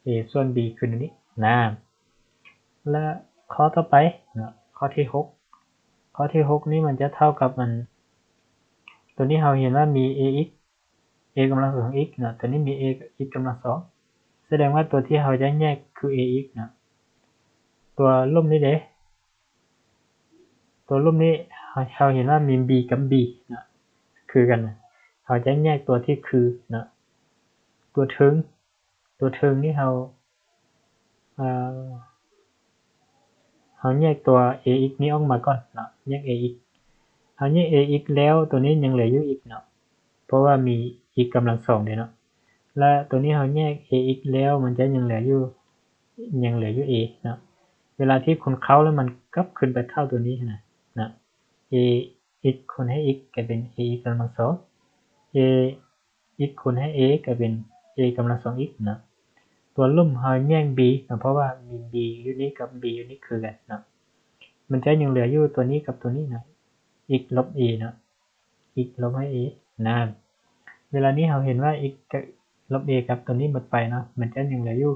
a ສ່ວນ b ຄືນນີ້ນະ. ແລະ ຂໍ້ຕໍ່ໄປເນາະ ຂໍ້ທີຫົກ ຂໍ້ທີຫົກນີ້ມັນຈະເທົ່າກັບ ອັນ ຕົວນີ້ເຮົາເຫັນວ່າມີ ax a ກຳລັງສອງ x ເນາະ ຕົວນີ້ມີ a x ກຳລັງສອງ ສະແດງວ່າຕົວທີ່ເຮົາຈະແຍກຄື ax ເນາະ. ຕົວລຸ່ມນີ້ເດ ຕົວລຸ່ມນີ້ ເຮົາ ເຮົາເຫັນວ່າມີ b ກັບ b ເນາະ ຄືກັນນະ ເຮົາຈະແຍກຕົວທີ່ຄືເນາະ ຕົວເທິງ ຕົວເທິງນີ້ເຮົາ ເອີ ເຮົາແຍກຕົວ ax ນີ້ອອກມາກ່ອນເນາະ ແຍກ ax ເຮົາແຍກ ax ແລ້ວ ຕົວນີ້ຍັງເຫຼືອຢູ່ x ເນາະ ເພາະວ່າມີ x ກຳລັງສອງເດ້ເນາະ ແລະ ຕົວນີ້ເຮົາແຍກ ax ແລ້ວ ມັນຈະຍັງເຫຼືອຢູ່ ຍັງເຫຼືອຢູ່ a ເນາະ. ເວລາທີ່ຄູນເຂົ້າແລ້ວ ມັນກັບຄືນໄປເທົ່າຕົວນີ້ຫັ້ນນະ ນະ a x ຄູນໃຫ້ x ກາຍເປັນ ax ກຳລັງສອງ a x ຄູນໃຫ້ a ກາຍເປັນ a ກຳລັງສອງ x ເນາະ. ຕົວລຸ່ມເຮົາແຍກ b ເນາະ ເພາະວ່າມີ b ຢູ່ນີ້ກັບ b ຢູ່ນີ້ຄືກັນເນາະ ມັນຈະຍັງເຫຼືອຢູ່ຕົວນີ້ກັບຕົວນີ້ເນາະ x ລົບ a ເນາະ x ລົບໃຫ້ a ນະ. ເວລານີ້ເຮົາເຫັນວ່າ x ລົບ a ກັບຕົວນີ້ໝົດໄປເນາະ ມັນຈະຍັງເຫຼືອຢູ່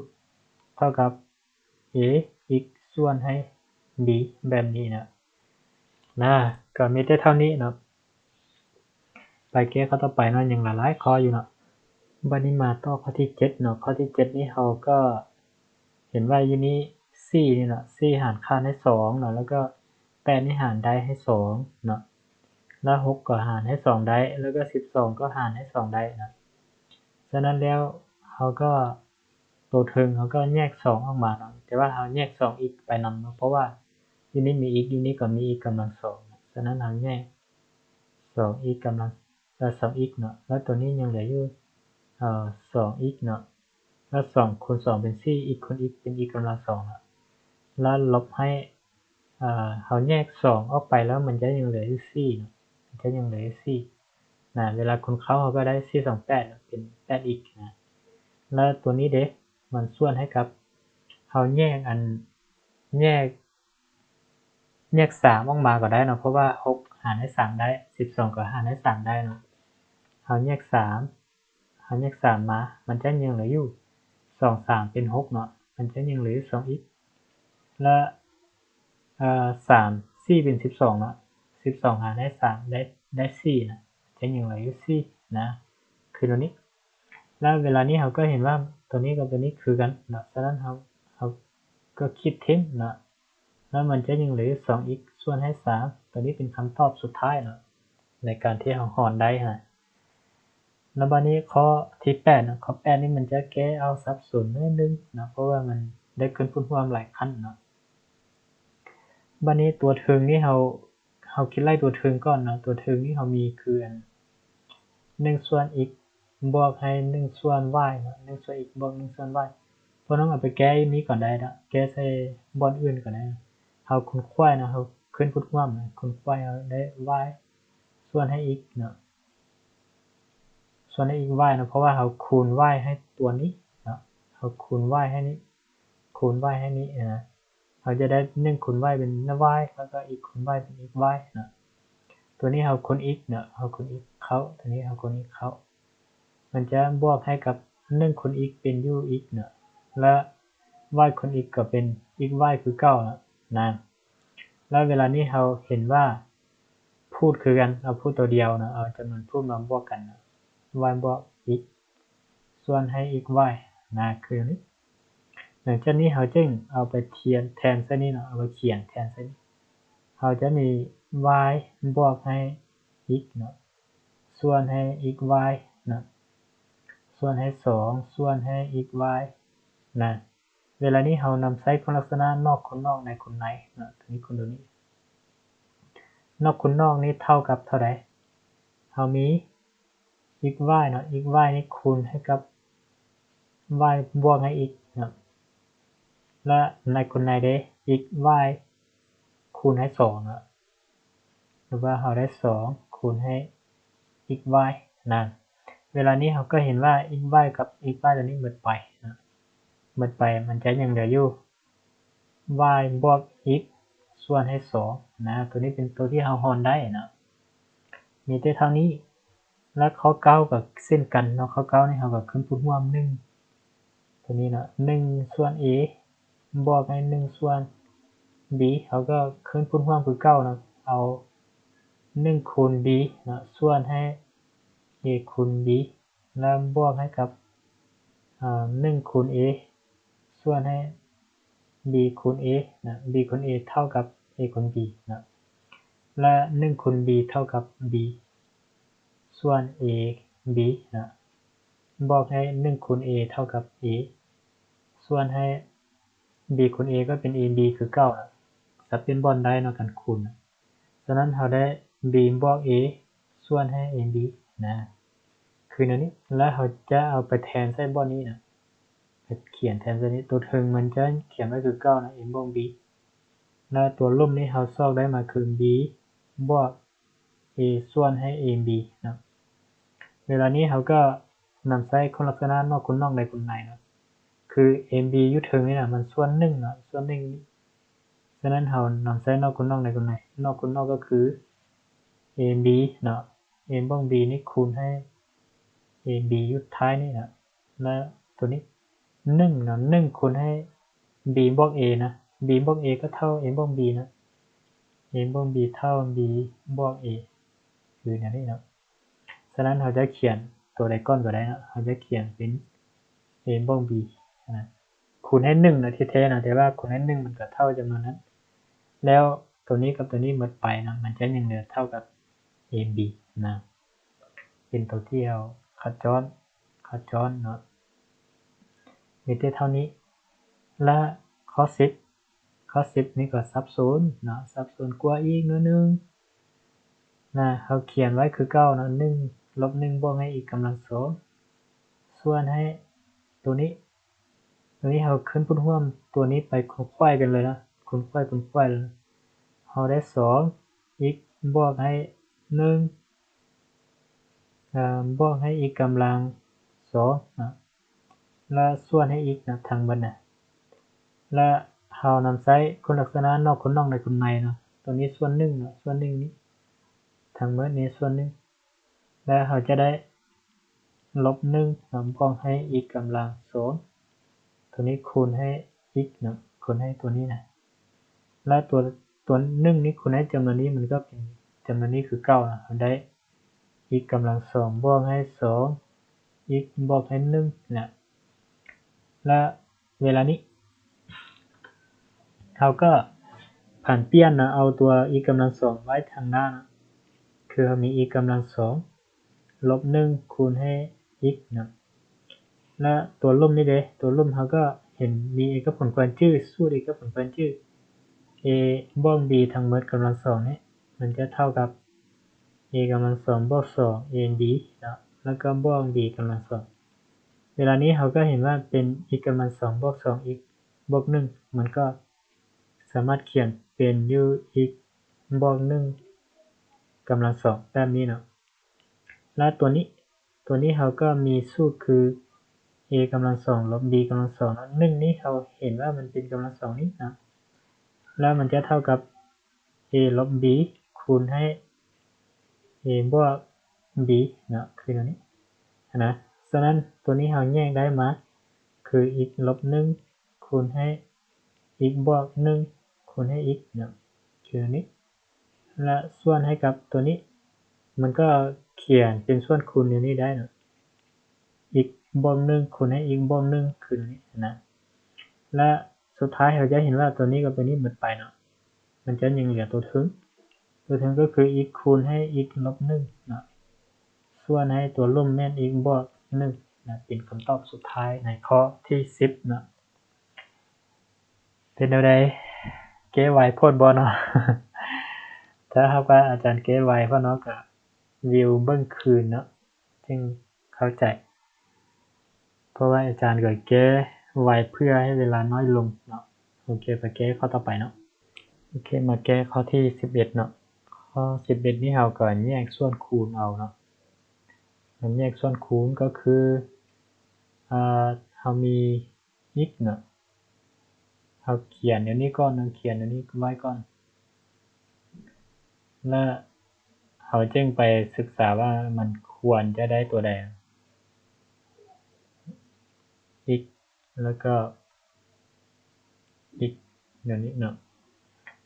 ເທົ່າກັບ a x ສ່ວນໃຫ້ b ແບບນີ້ນະ ນະ ກໍມີແຕ່ເທົ່ານີ້ເນາະ. ໄປແກ້ຂໍ້ຕໍ່ໄປເນາະ ຍັງຫຼາຍໆຂໍ້ຢູ່ເນາະ. ບັດນີ້ມາຕໍ່ຂໍ້ທີເຈັດເນາະ. ຂໍ້ທີເຈັດນີ້ເຮົາກໍເຫັນວ່າຢູ່ນີ້ສີ່ນີ້ເນາະ ສີ່ຫານຄານໃຫ້ສອງເນາະ ແລ້ວກໍແປດນີ້ຫານໄດ້ໃຫ້ສອງເນາະ ແລ້ວຫົກກໍຫານໃຫ້ສອງໄດ້ ແລ້ວກໍສິບສອງກໍຫານໃຫ້ສອງໄດ້ນະ. ສະນັ້ນແລ້ວເຮົາກໍ ໂຕເທິງເຮົາກໍແຍກສອງອອກມາເນາະ ແຕ່ວ່າເຮົາແຍກສອງອີກໄປນຳເນາະ ເພາະວ່າຢູ່ນີ້ມີອີກ ຢູ່ນີ້ກໍມີອີກກຳລັງສອງເນາະ. ສະນັ້ນເຮົາແຍກສອງອີກກຳລັງ ເອີ ສອງອີກເນາະ ແລ້ວໂຕນີ້ຍັງເຫຼືອຢູ່ ເອີ ສອງອີກເນາະ ແລ້ວສອງຄູນສອງເປັນສີ່ ອີກຄູນອີກເປັນອີກກຳລັງສອງເນາະ ແລ້ວລົບໃຫ້ ເອີ ເຮົາແຍກສອງອອກໄປແລ້ວມັນຈະຍັງເຫຼືອຢູ່ສີ່ເນາະ ມັນຈະຍັງເຫຼືອຢູ່ສີ່ນະ. ເວລາຄູນເຂົ້າເຮົາກໍໄດ້ສີ່ສອງແປດເນາະ ເປັນແປດອີກນະ. ແລ້ວໂຕນີ້ເດ ມັນສ່ວນໃຫ້ກັບ ເຮົາແຍກອັນ ແຍກ ແຍກສາມອອກມາກໍໄດ້ເນາະ ເພາະວ່າຫົກຫານໃຫ້ສາມໄດ້ ສິບສອງກໍຫານໃຫ້ສາມໄດ້ເນາະ. ເຮົາແຍກສາມ ເຮົາແຍກສາມມາ ມັນຈະຍັງເຫຼືອຢູ່ສອງສາມເປັນຫົກເນາະ ມັນຈະຍັງເຫຼືອຢູ່ສອງອີກ ແລະ ເອີ ສາມສີ່ເປັນສິບສອງເນາະ ສິບສອງຫານໃຫ້ສາມໄດ້ ໄດ້ສີ່ນະ ຈະຍັງເຫຼືອຢູ່ສີ່ນະ ຄືໂຕນີ້. ແລ້ວເວລານີ້ເຮົາກໍເຫັນວ່າໂຕນີ້ກັບໂຕນີ້ຄືກັນເນາະ ສະນັ້ນເຮົາ ເຮົາກໍຂີດຖິ້ມເນາະ ແລ້ວມັນຈະຍັງເຫຼືອຢູ່ສອງອີກສ່ວນໃຫ້ສາມ. ໂຕນີ້ເປັນຄຳຕອບສຸດທ້າຍເນາະ ໃນການທີ່ເຮົາຫອນໄດ້ຫັ້ນນະ. ແລ້ວບາດນີ້ຂໍ້ທີແປດເນາະ ຂໍ້ແປດນີ້ມັນຈະແກ້ເອົາສັບສົນໜ້ອຍໜຶ່ງເນາະ ເພາະວ່າມັນໄດ້ຂຶ້ນພູດຮ່ວມຫຼາຍຂັ້ນເນາະ. ບາດນີ້ຕົວເທິງນີ້ເຮົາ ເຮົາຄິດໄລ່ຕົວເທິງກ່ອນເນາະ ຕົວເທິງນີ້ເຮົາມີຄືອັນ ໜຶ່ງສ່ວນ x ບວກໃຫ້ໜຶ່ງສ່ວນ y ເນາະ ໜຶ່ງສ່ວນ x ບວກໜຶ່ງສ່ວນ y. ພວກນ້ອງເອົາໄປແກ້ຢູ່ນີ້ກ່ອນໄດ້ເນາະ ແກ້ໃສ່ບ່ອນອື່ນກໍໄດ້. ເຮົາຄູນຂວາຍເນາະ ເຮົາຂຶ້ນພູດຮ່ວມ ຄູນຂວາຍເຮົາໄດ້ y ສ່ວນໃຫ້ x ເນາະ ສ່ວນໃຫ້ x y ເນາະ ເພາະວ່າເຮົາຄູນ y ໃຫ້ຕົວນີ້ເນາະ ເຮົາຄູນ y ໃຫ້ນີ້ ຄູນ y ໃຫ້ນີ້ນະ ເຮົາຈະໄດ້ໜຶ່ງຄູນ y ເປັນ y ແລ້ວກໍ x ຄູນ y ເປັນ xy ເນາະ. ຕົວນີ້ເຮົາຄູນ x ເນາະ ເຮົາຄູນ x ເຂົ້າ ຕົວນີ້ເຮົາຄູນ x ເຂົ້າ ມັນຈະບວກໃຫ້ກັບໜຶ່ງຄູນ x ເປັນຢູ່ x ເນາະ ແລະ y ຄູນ x ກໍເປັນ xy ຄືເກົ່າເນາະ ນະ. ແລ້ວເວລານີ້ເຮົາເຫັນວ່າພູດຄືກັນ ເອົາພູດຕົວດຽວເນາະ ເອົາຈຳນວນພູດມາບວກກັນເນາະ y ບວກ x ສ່ວນໃຫ້ xy ນະ ຄືນີ້. ຫຼັງຈາກນີ້ເຮົາຈຶ່ງເອົາໄປທຽນ ແທນໃສ່ນີ້ເນາະ ເອົາໄປຂຽນແທນໃສ່ນີ້ ເຮົາຈະມີ y ບວກໃຫ້ x ເນາະ ສ່ວນໃຫ້ xy ເນາະ ສ່ວນໃຫ້ສອງ ສ່ວນໃຫ້ xy ນະ. ເວລານີ້ເຮົານຳໃຊ້ຄຸນລັກສະນະນອກຄູນນອກ ໃນຄູນໃນເນາະ ຕົວນີ້ຄູນຕົວນີ້ ນອກຄູນນອກນີ້ເທົ່າກັບເທົ່າໃດ? ເຮົາມີ xy ເນາະ xy ນີ້ຄູນໃຫ້ກັບ y ບວກໃຫ້ x ເນາະ ແລະ ໃນຄູນໃນເດ xy ຄູນໃຫ້ສອງເນາະ ຫຼືວ່າເຮົາໄດ້ສອງຄູນໃຫ້ xy ນະ. ເວລານີ້ເຮົາກໍເຫັນວ່າ xy ກັບ xy ຕົວນີ້ໝົດໄປເນາະ ໝົດໄປ ມັນຈະຍັງເຫຼືອຢູ່ y ບວກ x ສ່ວນໃຫ້ສອງນະ ຕົວນີ້ເປັນຕົວທີ່ເຮົາຫອນໄດ້ເນາະ ມີແຕ່ເທົ່ານີ້. ແລະ ຂໍ້ເກົ້າກໍເຊັ່ນກັນເນາະ ຂໍ້ເກົ້ານີ້ເຮົາກໍຂຶ້ນພູດຮ່ວມໜຶ່ງ ຕົວນີ້ເນາະ ໜຶ່ງສ່ວນ a ບວກໃຫ້ໜຶ່ງສ່ວນ b ເຮົາກໍຂຶ້ນພູດຮ່ວມຄືເກົ່າເນາະ ເອົາໜຶ່ງຄູນ b ເນາະ ສ່ວນໃຫ້ a ຄູນ b ແລ້ວບວກໃຫ້ກັບ ເອີ ໜຶ່ງຄູນ a ສ່ວນໃຫ້ b ຄູນ a ນະ b ຄູນ a ເທົ່າກັບ a ຄູນ b ນະ ແລະ ໜຶ່ງຄູນ b ເທົ່າກັບ b ສ່ວນ a b ນະ ບວກໃຫ້ໜຶ່ງຄູນ a ເທົ່າກັບ a ສ່ວນໃຫ້ b ຄູນ a ກໍເປັນ ab ຄືເກົ່ານະ ສັບປ່ຽນບ່ອນໄດ້ເນາະ ການຄູນນະ. ສະນັ້ນເຮົາໄດ້ b ບວກ a ສ່ວນໃຫ້ ab ນະ ຄືແນວນີ້. ແລ້ວເຮົາຈະເອົາໄປແທນໃສ່ບ່ອນນີ້ນະ ໄປຂຽນແທນໃສ່ນີ້ ຕົວເທິງມັນຈະຂຽນໄວ້ຄືເກົ່ານະ a ບວກ b ແລ້ວຕົວລຸ່ມນີ້ເຮົາຊອກໄດ້ມາຄື b ບວກ a ສ່ວນໃຫ້ ab ເນາະ. ເວລານີ້ເຮົາກໍນຳໃຊ້ຄຸນລັກສະນະນອກຄູນນອກໃນຄູນໃນເນາະ ຄື ab ຢູ່ເທິງນີ້ນະ ມັນສ່ວນໜຶ່ງເນາະ ສ່ວນໜຶ່ງນີ້. ສະນັ້ນເຮົານຳໃຊ້ນອກຄູນນອກໃນຄູນໃນ ນອກຄູນນອກກໍຄື ab ເນາະ a ບວກ b ນີ້ຄູນໃຫ້ ab ຢູ່ທ້າຍນີ້ນະ ແລະ ຕົວນີ້ໜຶ່ງເນາະ ໜຶ່ງຄູນໃຫ້ b ບວກ a ນະ b ບວກ a ກໍເທົ່າ a ບວກ b ນະ a ບວກ b ເທົ່າ b ບວກ a ຄືແນວນີ້ເນາະ. ສະນັ້ນເຮົາຈະຂຽນຕົວໃດກ່ອນກໍໄດ້ເນາະ ເຮົາຈະຂຽນເປັນ a ບວກ b ນະ ຄູນໃຫ້ໜຶ່ງນະ ແທ້ໆນະ ແຕ່ວ່າຄູນໃຫ້ໜຶ່ງມັນກໍເທົ່າຈຳນວນນັ້ນ ແລ້ວຕົວນີ້ກັບຕົວນີ້ໝົດໄປເນາະ ມັນຈະຍັງເຫຼືອເທົ່າກັບ ab ນະ ເປັນຕົວທີ່ເຮົາຄັດຈ້ອນ ຄັດຈ້ອນເນາະ ມີແຕ່ເທົ່ານີ້. ແລະ ຂໍ້ສິບ ຂໍ້ສິບນີ້ກໍສັບສົນເນາະ ສັບສົນກວ່າອີກໜ້ອຍໜຶ່ງນະ ເຮົາຂຽນໄວ້ຄືເກົ່າເນາະ ໜຶ່ງລົບໜຶ່ງບວກໃຫ້ x ກຳລັງສອງ ສ່ວນໃຫ້ຕົວນີ້ ຕົວນີ້ເຮົາຂຶ້ນພູດຮ່ວມ ຕົວນີ້ໄປຄູນໄຂວ້ກັນເລີຍນະ ຄູນໄຂວ້ ຄູນໄຂວ້ເລີຍ ເຮົາໄດ້ສອງ x ບວກໃຫ້ໜຶ່ງ ເອີ ບວກໃຫ້ x ກຳລັງສອງນະ ແລະ ສ່ວນໃຫ້ x ນະ ທັງໝົດນະ ແລະ ເຮົານຳໃຊ້ຄຸນລັກສະນະນອກຄູນນອກໃນຄູນໃນເນາະ ຕົວນີ້ສ່ວນໜຶ່ງເນາະ ສ່ວນໜຶ່ງນີ້ ທັງໝົດນີ້ສ່ວນໜຶ່ງ ແລະ ເຮົາຈະໄດ້ລົບໜຶ່ງນະ ບວກໃຫ້ x ກຳລັງສອງ ຕົວນີ້ຄູນໃຫ້ x ນະ ຄູນໃຫ້ຕົວນີ້ນະ ແລະ ຕົວ ຕົວໜຶ່ງນີ້ຄູນໃຫ້ຈຳນວນນີ້ ມັນກໍເປັນຈຳນວນນີ້ຄືເກົ່ານະ ເຮົາໄດ້ x ກຳລັງສອງບວກໃຫ້ສອງ x ບວກໃຫ້ໜຶ່ງນະ ແລະ ເວລານີ້ ເຮົາກໍຜັນປ່ຽນນະ ເອົາຕົວ x ກຳລັງສອງໄວ້ທາງໜ້ານະ ຄືເຮົາມີ x ກຳລັງສອງລົບໜຶ່ງຄູນໃຫ້ x ນະ ແລະ ຕົວລຸ່ມນີ້ເດ ຕົວລຸ່ມເຮົາກໍເຫັນມີເອກະຜົນຄວນຈື່ ສູດເອກະຜົນຄວນຈື່ a ບວກ b ທັງໝົດກຳລັງສອງນີ້ ມັນຈະເທົ່າກັບ a ກຳລັງສອງບວກສອງ ab ເນາະ ແລ້ວກໍບວກ b ກຳລັງສອງ ເວລານີ້ເຮົາກໍເຫັນວ່າເປັນ x ກຳລັງສອງບວກສອງ x ບວກໜຶ່ງ ມັນກໍສາມາດຂຽນເປັນຢູ່ x ບວກໜຶ່ງກຳລັງສອງແບບນີ້ເນາະ ແລະ ຕົວນີ້ ຕົວນີ້ເຮົາກໍມີສູດຄື a ກຳລັງສອງລົບ b ກຳລັງສອງເນາະ ໜຶ່ງນີ້ເຮົາເຫັນວ່າມັນເປັນກຳລັງສອງນີ້ເນາະ ແລ້ວມັນຈະເທົ່າກັບ a ລົບ b ຄູນໃຫ້ a ບວກ b ເນາະ ຄືຕົວນີ້ຫັ້ນນະ ສະນັ້ນຕົວນີ້ເຮົາແຍກໄດ້ມາຄື x ລົບໜຶ່ງຄູນໃຫ້ x ບວກໜຶ່ງຄູນໃຫ້ x ເນາະ ຄືຕົວນີ້ ແລະ ສ່ວນໃຫ້ກັບຕົວນີ້ ມັນກໍຂຽນເປັນສ່ວນຄູນແນວນີ້ໄດ້ເນາະ x ບວກໜຶ່ງຄູນໃຫ້ x ບວກໜຶ່ງຄືຕົວນີ້ຫັ້ນນະ ແລະ ສຸດທ້າຍເຮົາຈະເຫັນວ່າຕົວນີ້ກັບຕົວນີ້ໝົດໄປເນາະ ມັນຈະຍັງເຫຼືອຕົວເທິງ ຕົວເທິງກໍຄື x ຄູນໃຫ້ x ລົບໜຶ່ງເນາະ ສ່ວນໃຫ້ຕົວລຸ່ມແມ່ນ x ບວກໜຶ່ງນະ ເປັນຄຳຕອບສຸດທ້າຍໃນຂໍ້ທີສິບເນາະ. ເປັນແນວໃດ? ແກ້ໄວໂພດບໍ່ເນາະ? ຖ້າຫາກວ່າອາຈານແກ້ໄວໂພດເນາະ ກະວິວເບິ່ງຄືນເນາະ ຈຶ່ງເຂົ້າໃຈ ເພາະວ່າອາຈານກໍແກ້ໄວເພື່ອໃຫ້ເວລານ້ອຍລົງເນາະ. ໂອເຄ ໄປແກ້ຂໍ້ຕໍ່ໄປເນາະ. ໂອເຄ ມາແກ້ຂໍ້ທີສິບເອັດເນາະ. ຂໍ້ສິບເອັດນີ້ເຮົາກໍແຍກສ່ວນຄູນເອົາເນາະ. ການແຍກສ່ວນຄູນກໍຄື ເອີ ເຮົາມີ x ເນາະ ເຮົາຂຽນແນວນີ້ກ່ອນ ເຮົາຂຽນແນວນີ້ໄວ້ກ່ອນ ແລ້ວເຮົາຈຶ່ງໄປສຶກສາວ່າມັນຄວນຈະໄດ້ຕົວໃດ x ແລ້ວກໍ x ແນວນີ້ເນາະ.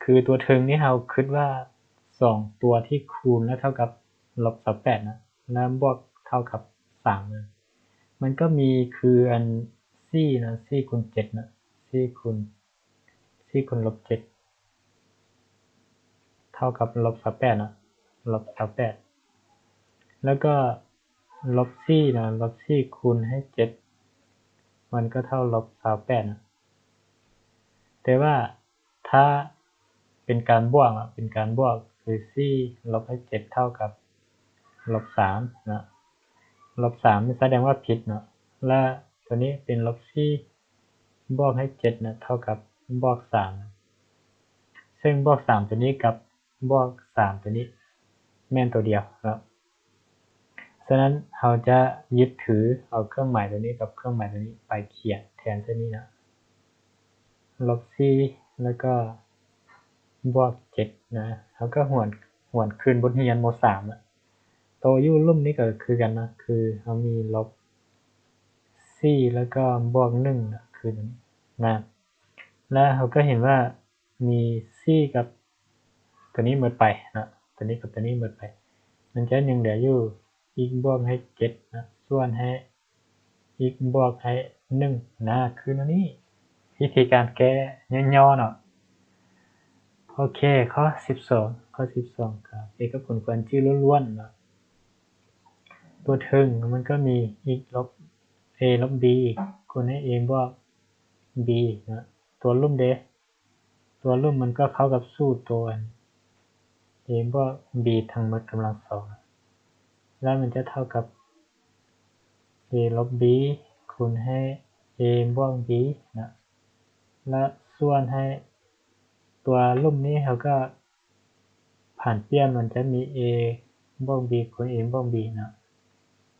ຄືຕົວເທິງນີ້ເຮົາຄິດວ່າສອງຕົວທີ່ຄູນແລ້ວເທົ່າກັບລົບຊາວແປດນະ ແລ້ວບວກເທົ່າກັບສາມນະ ມັນກໍມີຄືອັນສີ່ນະ ສີ່ຄູນເຈັດນະ ສີ່ຄູນ ສີ່ຄູນລົບເຈັດ ເທົ່າກັບລົບຊາວແປດນະ ລົບຊາວແປດ ແລ້ວກໍລົບສີ່ນະ ລົບສີ່ຄູນໃຫ້ເຈັດ ມັນກໍເທົ່າລົບຊາວແປດນະ. ແຕ່ວ່າ ຖ້າເປັນການບວກເນາະ ເປັນການບວກ ຄືສີ່ລົບໃຫ້ເຈັດເທົ່າກັບລົບສາມເນາະ ລົບສາມນີ້ສະແດງວ່າຜິດເນາະ ແລະ ຕົວນີ້ເປັນລົບສີ່ບວກໃຫ້ເຈັດນະ ເທົ່າກັບບວກສາມ ເຊິ່ງບວກສາມຕົວນີ້ກັບ ບວກສາມຕົວນີ້ແມ່ນຕົວດຽວເນາະ. ສະນັ້ນເຮົາຈະຍຶດຖືເອົາເຄື່ອງໝາຍຕົວນີ້ກັບເຄື່ອງໝາຍຕົວນີ້ໄປຂຽນແທນໃສ່ນີ້ເນາະ ລົບສີ່ ແລ້ວກໍບວກເຈັດນະ. ເຮົາກໍຫວນ ຫວນຄືນບົດຮຽນ ມໍສາມ ນະ. ໂຕຢູ່ລຸ່ມນີ້ກໍຄືກັນເນາະ ຄືເຮົາມີລົບສີ່ ແລ້ວກໍບວກໜຶ່ງນະ ຄືຕົວນີ້ນະ. ແລະເຮົາກໍເຫັນວ່າມີ C ກັບຕົວນີ້ໝົດໄປເນາະ ຕົວນີ້ກັບຕົວນີ້ໝົດໄປ ມັນຈະຍັງເຫຼືອຢູ່ x ບວກໃຫ້ເຈັດເນາະ ສ່ວນໃຫ້ x ບວກໃຫ້ໜຶ່ງນະ ຄືແນວນີ້. ວິທີການແກ້ຫຍໍ້ໆເນາະ. ໂອເຄ ຂໍ້ສິບສອງ ຂໍ້ສິບສອງກໍເອກະຜົນຄວນຈື່ລ້ວນໆເນາະ. ຕົວເທິງມັນກໍມີ x ລົບ a ລົບ b ຄູນໃຫ້ a ບວກ b ເນາະ. ຕົວລຸ່ມເດ ຕົວລຸ່ມມັນກໍເຂົ້າກັບສູດຕົວ a ບວກ b ທັງໝົດກຳລັງສອງ ແລ້ວມັນຈະເທົ່າກັບ a ລົບ b ຄູນໃຫ້ a ບວກ b ເນາະ ແລະສ່ວນໃຫ້ຕົວລຸ່ມນີ້ ເຮົາກໍຜັນປ່ຽນ ມັນຈະມີ a ບວກ b ຄູນ a ບວກ b ເນາະ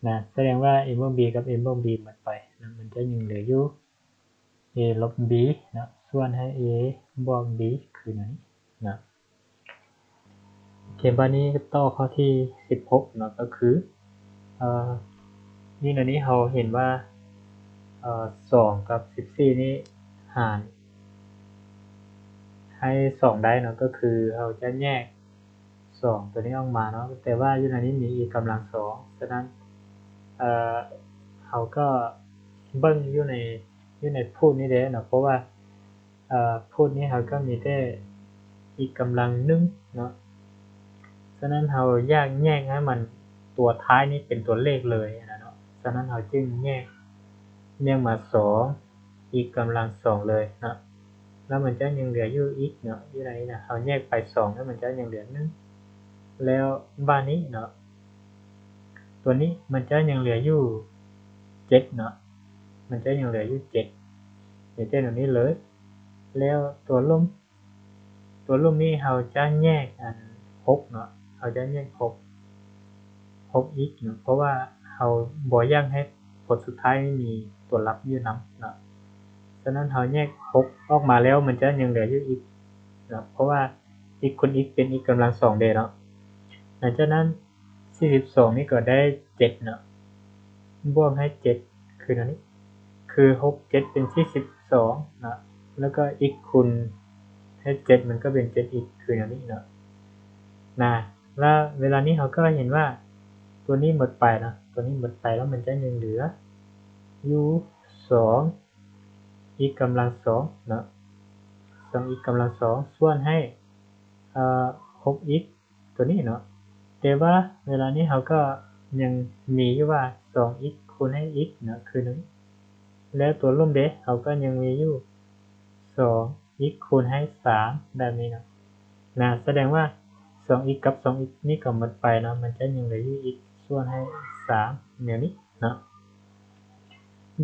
ນະ ສະແດງວ່າ a ບວກ b ກັບ a ບວກ b ໝົດໄປນະ ມັນຈະຍັງເຫຼືອຢູ່ a ລົບ b ເນາະ ສ່ວນໃຫ້ a ບວກ b ຄືແນວນີ້ນະ. ໂອເຄ ບາດນີ້ຕໍ່ຂໍ້ທີສິບຫົກເນາະ ກໍຄື ເອີ ຢູ່ໃນນີ້ເຮົາເຫັນວ່າ ເອີ ສອງກັບສິບສີ່ນີ້ຫານໃຫ້ສອງໄດ້ເນາະ ກໍຄືເຮົາຈະແຍກສອງຕົວນີ້ອອກມາເນາະ ແຕ່ວ່າຢູ່ໃນນີ້ມີ x ກຳລັງສອງ ສະນັ້ນ ເອີ ເຮົາກໍເບິ່ງຢູ່ໃນ ຢູ່ໃນພູດນີ້ເດ້ເນາະ ເພາະວ່າ ເອີ ພູດນີ້ເຮົາກໍມີແຕ່ x ກຳລັງໜຶ່ງເນາະ ສະນັ້ນເຮົາຢາກແຍກໃຫ້ມັນ ຕົວທ້າຍນີ້ເປັນຕົວເລກເລີຍນະເນາະ ສະນັ້ນເຮົາຈຶ່ງແຍກ ແຍກມາສອງ x ກຳລັງສອງເລີຍເນາະ ແລ້ວມັນຈະຍັງເຫຼືອຢູ່ x ເນາະ ຢູ່ໃນນີ້ນະ ເຮົາແຍກໄປສອງ ແລ້ວມັນຈະຍັງເຫຼືອໜຶ່ງ ແລ້ວບາດນີ້ເນາະ ຕົວນີ້ມັນຈະຍັງເຫຼືອຢູ່ເຈັດເນາະ ມັນຈະຍັງເຫຼືອຢູ່ເຈັດ ເຮັດແບບນີ້ເລີຍ ແລ້ວຕົວລຸ່ມ ຕົວລຸ່ມນີ້ເຮົາຈະແຍກອັນຫົກເນາະ ເຮົາຈະແຍກຫົກ ຫົກ x ເນາະ ເພາະວ່າເຮົາບໍ່ຢາກໃຫ້ຜົນສຸດທ້າຍນີ້ມີຕົວລັບຢູ່ນຳເນາະ ສະນັ້ນເຮົາແຍກຫົກອອກມາແລ້ວ ມັນຈະຍັງເຫຼືອຢູ່ x ເນາະ ເພາະວ່າ x ຄູນ x ເປັນ x ກຳລັງສອງເດ້ເນາະ ຫຼັງຈາກນັ້ນ ສີ່ສິບສອງນີ້ກໍໄດ້ເຈັດເນາະ ບວກໃຫ້ເຈັດຄືແນວນີ້ ຄືຫົກເຈັດເປັນສີ່ສິບສອງເນາະ ແລ້ວກໍ x ຄູນໃຫ້ເຈັດ ມັນກໍເປັນເຈັດ x ຄືແນວນີ້ເນາະ ນະ ແລ້ວເວລານີ້ເຮົາກໍເຫັນວ່າ ຕົວນີ້ໝົດໄປເນາະ ຕົວນີ້ໝົດໄປ ແລ້ວມັນຈະຍັງເຫຼືອຢູ່ສອງ x ກຳລັງສອງເນາະ ສອງ x ກຳລັງສອງ ສ່ວນໃຫ້ ເອີ ຫົກ x ຕົວນີ້ເນາະ ແຕ່ວ່າເວລານີ້ເຮົາກໍຍັງມີຢູ່ວ່າ ສອງ x ຄູນໃຫ້ x ເນາະ ຄືໜຶ່ງ ແລ້ວຕົວລຸ່ມເດ ເຮົາກໍຍັງມີຢູ່ ສອງ x ຄູນໃຫ້ສາມ ແບບນີ້ເນາະ ນະ ສະແດງວ່າ ສອງ x ກັບ ສອງ x ນີ້ກໍໝົດໄປເນາະ ມັນຈະຍັງເຫຼືອຢູ່ x ສ່ວນໃຫ້ສາມ ແນວນີ້ເນາະ.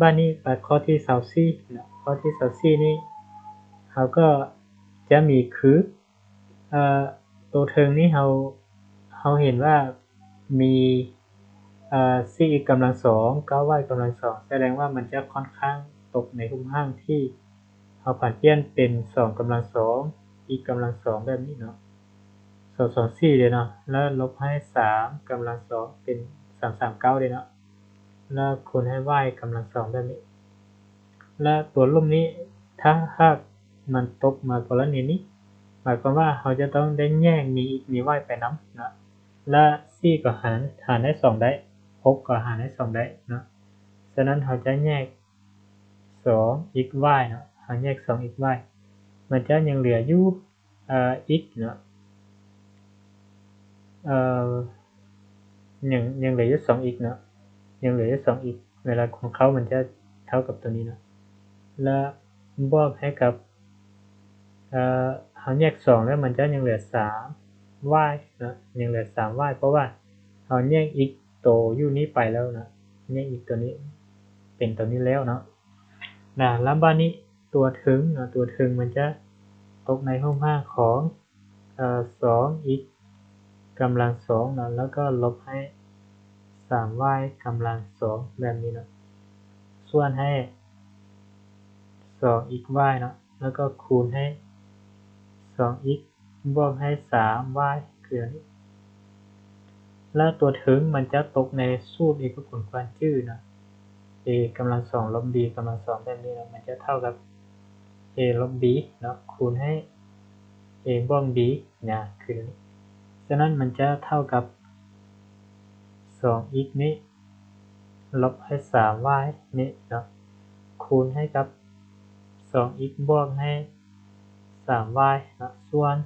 ບາດນີ້ໄປຂໍ້ທີຊາວສີ່ເນາະ ຂໍ້ທີຊາວສີ່ນີ້ ເຮົາກໍຈະມີຄື ເອີ ໂຕເທິງນີ້ເຮົາ ເຮົາເຫັນວ່າມີ ເອີ ສີ່ x ກຳລັງສອງ ເກົ້າ y ກຳລັງສອງ ສະແດງວ່າມັນຈະຂ້ອນຂ້າງຕົກໃນຮູບຮ່າງທີ່ເຮົາຜັນປ່ຽນເປັນ ສອງ ກຳລັງສອງ x ກຳລັງສອງ ແບບນີ້ເນາະ ສອງ ສອງ ສີ່ ເດ້ເນາະ ແລ້ວລົບໃຫ້ ສາມ ກຳລັງສອງ ເປັນ ສາມ ສາມ ເກົ້າ ເດ້ເນາະ ແລ້ວຄູນໃຫ້ y ກຳລັງສອງ ແບບນີ້ ແລະ ຕົວລຸ່ມນີ້ ຖ້າຫາກມັນຕົກມາກໍລະນີນີ້ ໝາຍຄວາມວ່າເຮົາຈະຕ້ອງໄດ້ແຍກມີ x ມີ y ໄປນຳເນາະ ແລະ ສີ່ ກໍຫານ ຫານໃຫ້ສອງໄດ້ ຫົກ ກໍຫານໃຫ້ສອງໄດ້ເນາະ ສະນັ້ນເຮົາຈະແຍກ ສອງ x y ເນາະ ເຮົາແຍກ ສອງ x y ມັນຈະຍັງເຫຼືອຢູ່ ເອີ x ເນາະ ເອີ ຍັງ ຍັງເຫຼືອຢູ່ ສອງ x ເນາະ ຍັງເຫຼືອຢູ່ ສອງ x ເວລາຄູນເຂົ້າມັນຈະເທົ່າກັບຕົວນີ້ເນາະ ແລະ ບວກໃຫ້ກັບ ເອີ ເຮົາແຍກ ສອງ ແລ້ວມັນຈະຍັງເຫຼືອ ສາມ y ເນາະ ຍັງເຫຼືອ ສາມ y ເພາະວ່າເຮົາແຍກ x ໂຕຢູ່ນີ້ໄປແລ້ວເນາະ ແຍກ x ຕົວນີ້ເປັນຕົວນີ້ແລ້ວເນາະ ນະ ແລ້ວບາດນີ້ຕົວເທິງເນາະ ຕົວເທິງມັນຈະຕົກໃນຮູບຮ່າງຂອງ ເອີ ສອງ x ກຳລັງສອງເນາະ ແລ້ວກໍລົບໃຫ້ ສາມ y ກຳລັງສອງ ແບບນີ້ເນາະ ສ່ວນໃຫ້ ສອງ x y ເນາະ ແລ້ວກໍຄູນໃຫ້ ສອງ x ບວກໃຫ້ ສາມ y ຄືອັນນີ້ ແລ້ວຕົວເທິງມັນຈະຕົກໃນສູດເອກະຜົນຄວນຈື່ເນາະ a ກຳລັງສອງ ລົບ b ກຳລັງສອງ ແບບນີ້ເນາະ ມັນຈະເທົ່າກັບ A ລົບ B ເນາະ ຄູນໃຫ້ A ບວກ B ນະ ຄືນີ້. ສະນັ້ນມັນຈະເທົ່າກັບ ສອງ x ນີ້ ລົບໃຫ້ ສາມ y ນີ້ເນາະ ຄູນໃຫ້ກັບ ສອງ x ບວກໃຫ້ ສາມ y ເນາະ ສ່ວນ